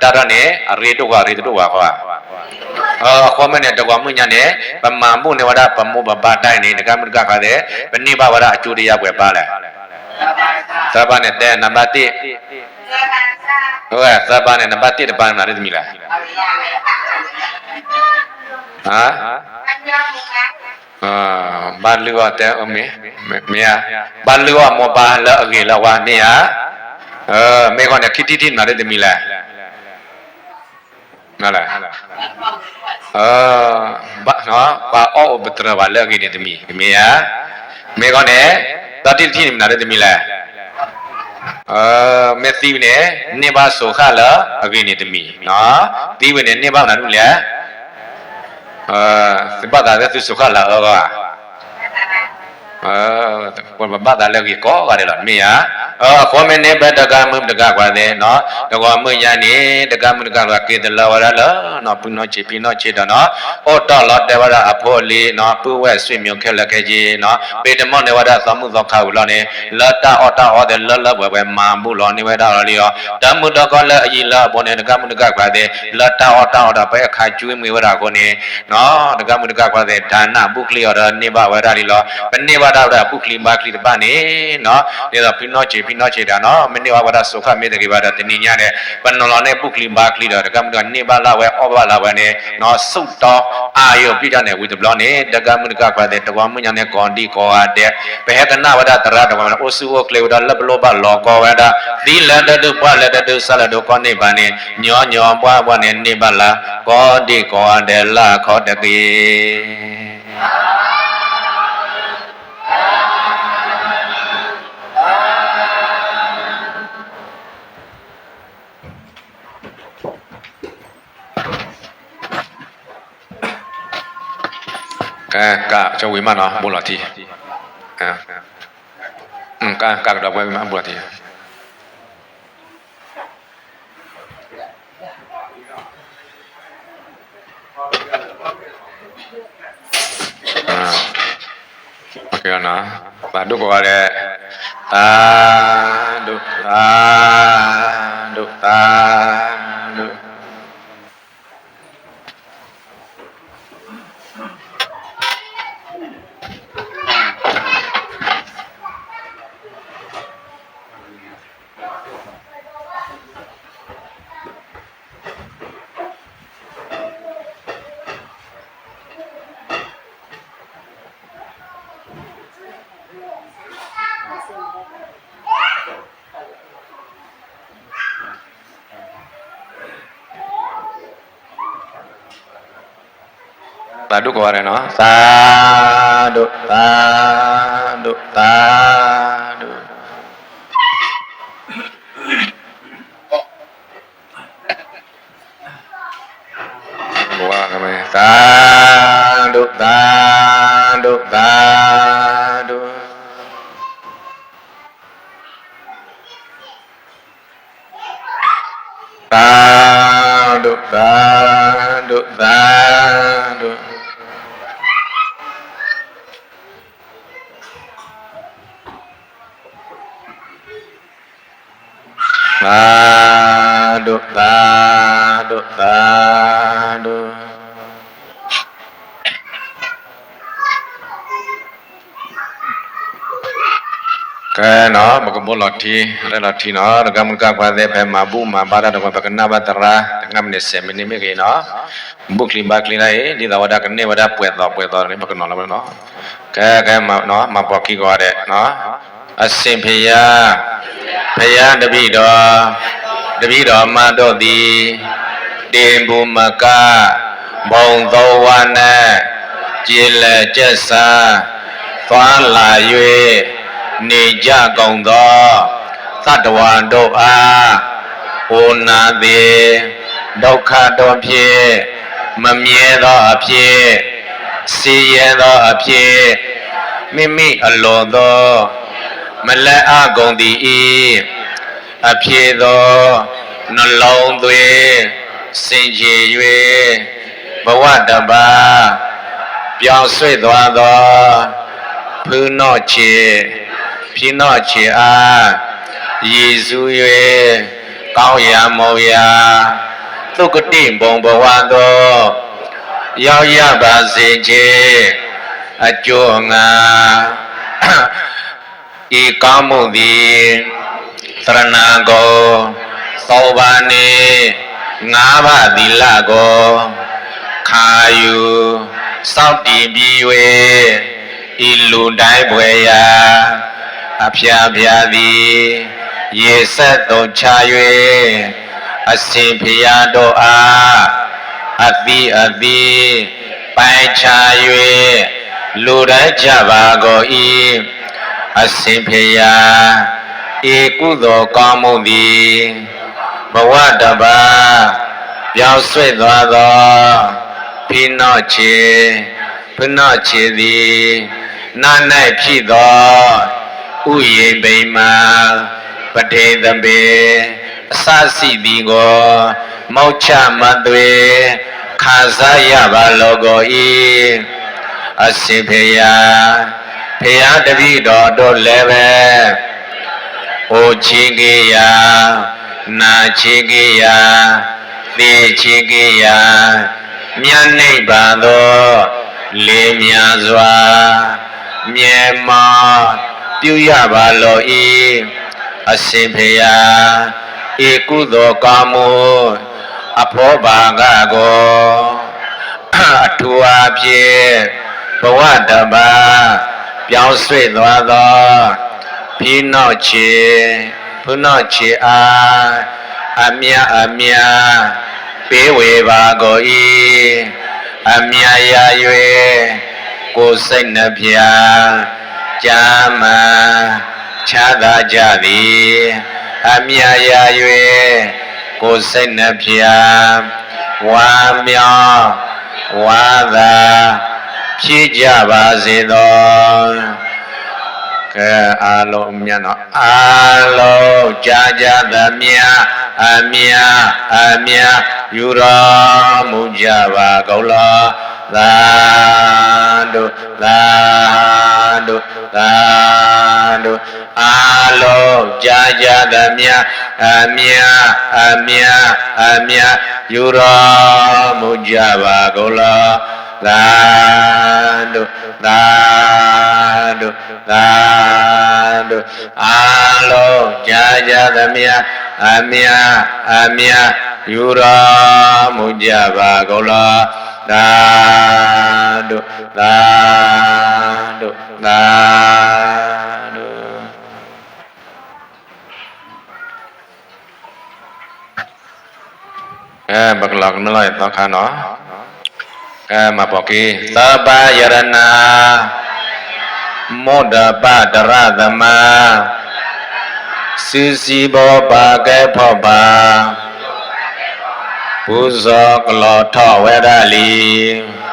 တၢ်ထီၣ်န့ၣ် အရ့ဒိၣ်ဃီ အရ့တဒိၣ်ဘၣ်ဃီဧါ. အဃိမ့ၢ်န့ၣ် တဂီၤမုၢ်ညါန့ၣ် ပမၤဘူၣ်န့ၢ်ဝဲဒၣ်ပမိၢ်ပပၢ်တၢ်အံၤန့ၣ် တဂၤမုၣ်တဂၤခွါသ့ၣ် ပန့ၢ်ဘၣ်ဝဲဒၣ်အကၠိတယါပှဲၤဘၣ်လဲၣ်. သၢဘၣ်န့ၣ်တဲ နံပါတ်တစ် သၢဘၣ်န့ၣ် နံပါတ်တစ်တဘၣ်န့ၣ် မနုၤတမံၤလဲၣ်. ဘၣ်လုၢ်အီၣ်တဲ မ့ၢ်ဧါ. ဘၣ်လုၢ်အီၣ်မိၢ်ပၢ်လၢအဂ့ၤလၢအဝါ မ့ၢ်ဧါ. မ့ၢ်ဃီန့ၣ် ခံထံၣ်တထံၣ်န့ၣ် မနုၤတမံၤလဲၣ်. ပှၤအီၣ်အိၣ်ပတြၢၤဘၣ်လၢအဂ့ၤန့ၣ်တမံၤ မ့ၢ်ဧါ. မ့ၢ်ဃီန့ၣ် သၢထံၣ်တထံၣ်န့ၣ် မနုၤတမံၤလဲၣ်. မ့ၢ်သံဝဲန့ၣ် န့ၢ်ဘၣ်စိၤဃၣ်လၢအဂ့ၤန့ၣ်တမံၤ, သံဝဲန့ၣ် န့ၢ်ဘၣ်မနုၤလဲၣ်. သုဘၣ်သးလၢသုစိၤဃၣ်လၢအအၢဂီၢ်ဧါ. သ ပဘၣ်သးလၢအဂ့ၤကိးဂၤဒဲးလီၤ မ့ၢ်ဧါ. အဃိမ့ၢ်န့ၣ် ပတဂၤမုၣ်တဂၤခွါသ့ၣ်နီၤ, တဂီၤမုၢ်ညါန့ၣ် တဂၤမုၣ်တဂၤခွါ က့ၤတလၢဝဲဒၣ်လၢ ဖုနီၢ်ဆံးဖံနီၢ်ဆံးဒီးနီၤ, အိၣ်တီၢ်လီၤတဲဝဲဒၣ်အဖိအလံၤနီၤ, ပုၢ်ဝဲၢ်ဆွေမျိုးခဲလၢာ်ခဲဆ့နီၤ, ပ့ၤတမီၢ်န့ၢ်ဝဲဒၣ်သီမုၣ်သီခါဝံၤလီၤန့ၣ် လၢတၢ်အီၣ်တၢ်အီသ့ၣ်လၢလၢပှဲၤပှဲၤ မၤဘူၣ်လီၤန့ၢ်ဝဲဒၣ်လီၤလံဒီး တမုၢ်တကီၢ်လၢအယံၤလၢအဘူးန့ၣ် တဂၤမုၣ်တဂၤခွါသ့ၣ် လၢတၢ်အီၣ်တၢ်အီဒီး ပအဲၣ်ခါကွံမ့ၢ်ဝဲဒၣ်အဃိန့ၣ် တဂၤမုၣ်တဂၤခွါသ့ၣ် တၢ်နၢ်ဘူၣ်ချံအီၤဒီးန့ၢ်ဘၣ်ဝဲဒၣ်လံလီၤ. ပန့ၢ်ဘၣ်ဒၣ်ဝဲဒၣ်ဘူၣ်ချံဘါချံတဖၣ်န့ၣ်နီၤ, ဒ်သိးဖုနီၢ်ဆံးဖံနီၢ်ဆံးတၢ်နီၤ, မ့ၢ်န့ၢ်ဘၣ်ဝဲဒၣ်စူးခါမ့ၢ်တဂ့ၤဘၣ်ဒီး တနံၤညါန့ၣ် ပနီၤလီၤန့ၢ်ဘူၣ်ချံဘါချံဒီး တဂၤမုၣ်တဂၤန့ၢ်ဘၣ်လၢဝဲအီၣ်ဘၣ်လၢဝဲန့ၣ်နီၤ, ဆူၣ်တီအါယိာ်ပျံၤတၢ်န့ၣ် ဝံၤတဘျီန့ၣ် တဂၤမုၣ်တဂၤခွါသ့ၣ် တဂီၤမုၢ်ညါန့ၣ် ကိးဒံကိးဂၤဒဲး ပဟဲကနၣ်ဝဲဒၣ်သရၣ်တဂီၤမ့ၢ်န့ၣ် အိၣ်ဆူၣ်အိၣ်ချ့ဝဲဒီး လၢပလိၣ်ဘၣ်လီၤကီဝဲဒၣ် သံလၢတဒု ပှၢ်လၢတဒု စၢ်လၢဒိကီၢ်န့ၢ်ဘၣ်န့ၣ် ညီညီဘှၣ်ဘှၣ်န့ၣ် န့ၢ်ဘၣ်လၢ ကိးဒံကိးဂၤဒဲးလၢအခီတက့ၢ်. ကကးကၠီဝံၤမးနီၤ ဘူးလီၤထံ, ကကးကဒီးဝဲမး ဘူးလီၤထံ. သးဒိၣ်ကိးဂၤဒဲး, သးဒိၣ်, သးဒိၣ်, သးဒိၣ်. သးဒိၣ်ကိးဂၤဒဲးနီၤ, သးဒိၣ်, သးဒိၣ်, သးဒိၣ်. သးဒိၣ်, သးဒိၣ်, သးဒိၣ်. သးဒိၣ်, သးဒိၣ်, သးဒိၣ်. သးဒိၣ်, သးဒိၣ်, သးဒိၣ်. ကဲနီၤ, ပကဘူးလီၤထံ, ရဲၣ်လီၤထံနီၤ, တဂၤမုၣ်တဂၤခွါသ့ၣ် ဖဲမၤဘူၣ်မၤဘါတၢ်တဝဲ ပကနၣ်ဘၣ်သရၣ် တနၣ်မံးနံး ဆယ်မိနစ် မ့ၢ်ဂ့ၤနီၤ, ဘူၣ်ချံဘါချံတၢ်အံၤ ဒ်သိးဝဲဒၣ်ကန့ၢ်ဝဲဒၣ်ပှဲၤသီပှဲၤသီန့ၣ် ပကနီၤလီၤဝဲနီၤ. ကဲ, ကဲ, မၤပိာ်ခံကိးဂၤဒဲး, အဆ့ဖယါ, ဖယါတပံၤဒီး, တပံၤဒီးမၤဒိၣ်သံ, ဒ့မူမကၣ်, ဘီသိဝါနဲၣ်, က့လဲၤကဲစါ, သွါလးယွ့, နေကြကုန်သော, သတ္တဝါတို့အား, အိုနာသေ, ဒုက္ခတို့ဖြင့်, မမြဲသောအဖြစ်, ဆင်းရဲသောအဖြစ်, မိမိအလိုသို့, မလဲအပ်ကုန်သည်အ အဖြစ်သို့, နှလုံးသွင်း, ဆင်ခြင်၍ ဘဝတစ်ပါး, ပြောင်းရွှေ့သွားသော, ဖုနီၢ်ခြေ, ဖုနီၢ်ခြေအား, ရည်စူး၍ ကောင်းရာမွန်ရာ, သုគတိဘုံဘဝသို့, ရောက်ရပါစေခြင်း, အကျိုးအငှား ။- ဤကောင်းမှုသည် သရဏဂုံသုံးပါးနှင့် ငါးပါးသီလကို ခံယူစောင့်တည်ပြီး၍ ။- အဆင့်ဘုရားတို့အား အသီးအသီး ပိုင်းခြား၍ လှူဒါန်းကြပါကုန်၏။ အရှင်ဘုရား၊ ဤကုသိုလ်ကောင်းမှုသည် ဘဝတစ်ပါး ပြောင်းရွှေ့သွားသော ဖုနီၢ်ခြေ၊ ဖုနီၢ်ခြေသည် နတ်၌ဖြစ်သော ဥယျာဉ်ဗိမာန် ပဋိသန္ဓေ အစရှိသည်ကို မောက္ခမသွေ ခံစားရပါလော့ကို ၏ အရှင်ဘုရား ဘုရားတပည့်တော်တို့လည်းပဲ အိုခြင်းကင်းရာ နာခြင်းကင်းရာ သေခြင်းကင်းရာ မြတ်နိဗ္ဗာန်သို့ လျင်မြန်စွာ မျက်မှောက်ပြုရပါလော့ ၏ အရှင်ဘုရား ။- ဤကုသိုလ်ကောင်းမှု အဘိုးဘၣ်ကကို အထူးအားဖြင့် ဘဝတစ်ပါး ပြောင်းရွှေ့သွားသော ဖုနောက်ခြေ ဖုနောက်ခြေအား အမျှအမျှ ပေးဝေပါကို ၏ အမျှရ၍ ကိုယ်စိတ်နှစ်ဖြာ ကျန်းမာ ချမ်းသာကြသည်။ အမျှရ၍ ကိုယ်စိတ်နှစ်ဖြာ ဝမ်းမြောက် ဝမ်းသာ ဖြစ်ကြပါစေသော။ ကဲ အားလုံး အမျှနော် အားလုံး ကြားကြသမျှ အမျှ အမျှ ယူတော်မူကြပါကုန်လော။ သာဓု သာဓု သာဓု အားလုံး ကြားကြသမျှ အမျှ အမျှ အမျှ ယူတော်မူကြပါကုန်လော။ သာဓု သာဓု သာဓု အားလုံး ကြားကြသမျှ အမျှ အမျှ ယူတော်မူကြပါကုန်လော။ သာဓု သာဓု သာဓု။ ကဲ ပကလီၤကမျၢၢ်လီၤ ယသီခါနီၤ. ကဲ မၤပိာ်က့ၤ သဗ္ဗယရဏ မုတ္တပတြသမ စုစည်းဘိပာ်ကဲဖီၣ်ပာ် ပူဇော်ကလီၤထီၣ်ဝဲဒၣ်လံ.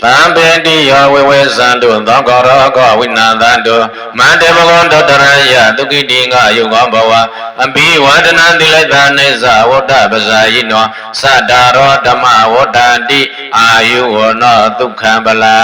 သဗ္ဗေတိ ယေ ဝိဝေၸန္တု သီၣ်ကီၢ်ရီၣ်ကီၢ် ဝိနသန္တု မတေ ဘဂဝန္တု တရဏံယံ သုခိတံ ဃာယု ဃော ဘဝ အဘိဝဒနံ သီလံ သနံ သဝုဍ္ဓပ္ပဇာယိနော သတ္တာ ရော ဓမ္မာ ဝဋ္ဌန္တိ အာယု ဝဏ္ဏော သု ခံ ဗလံ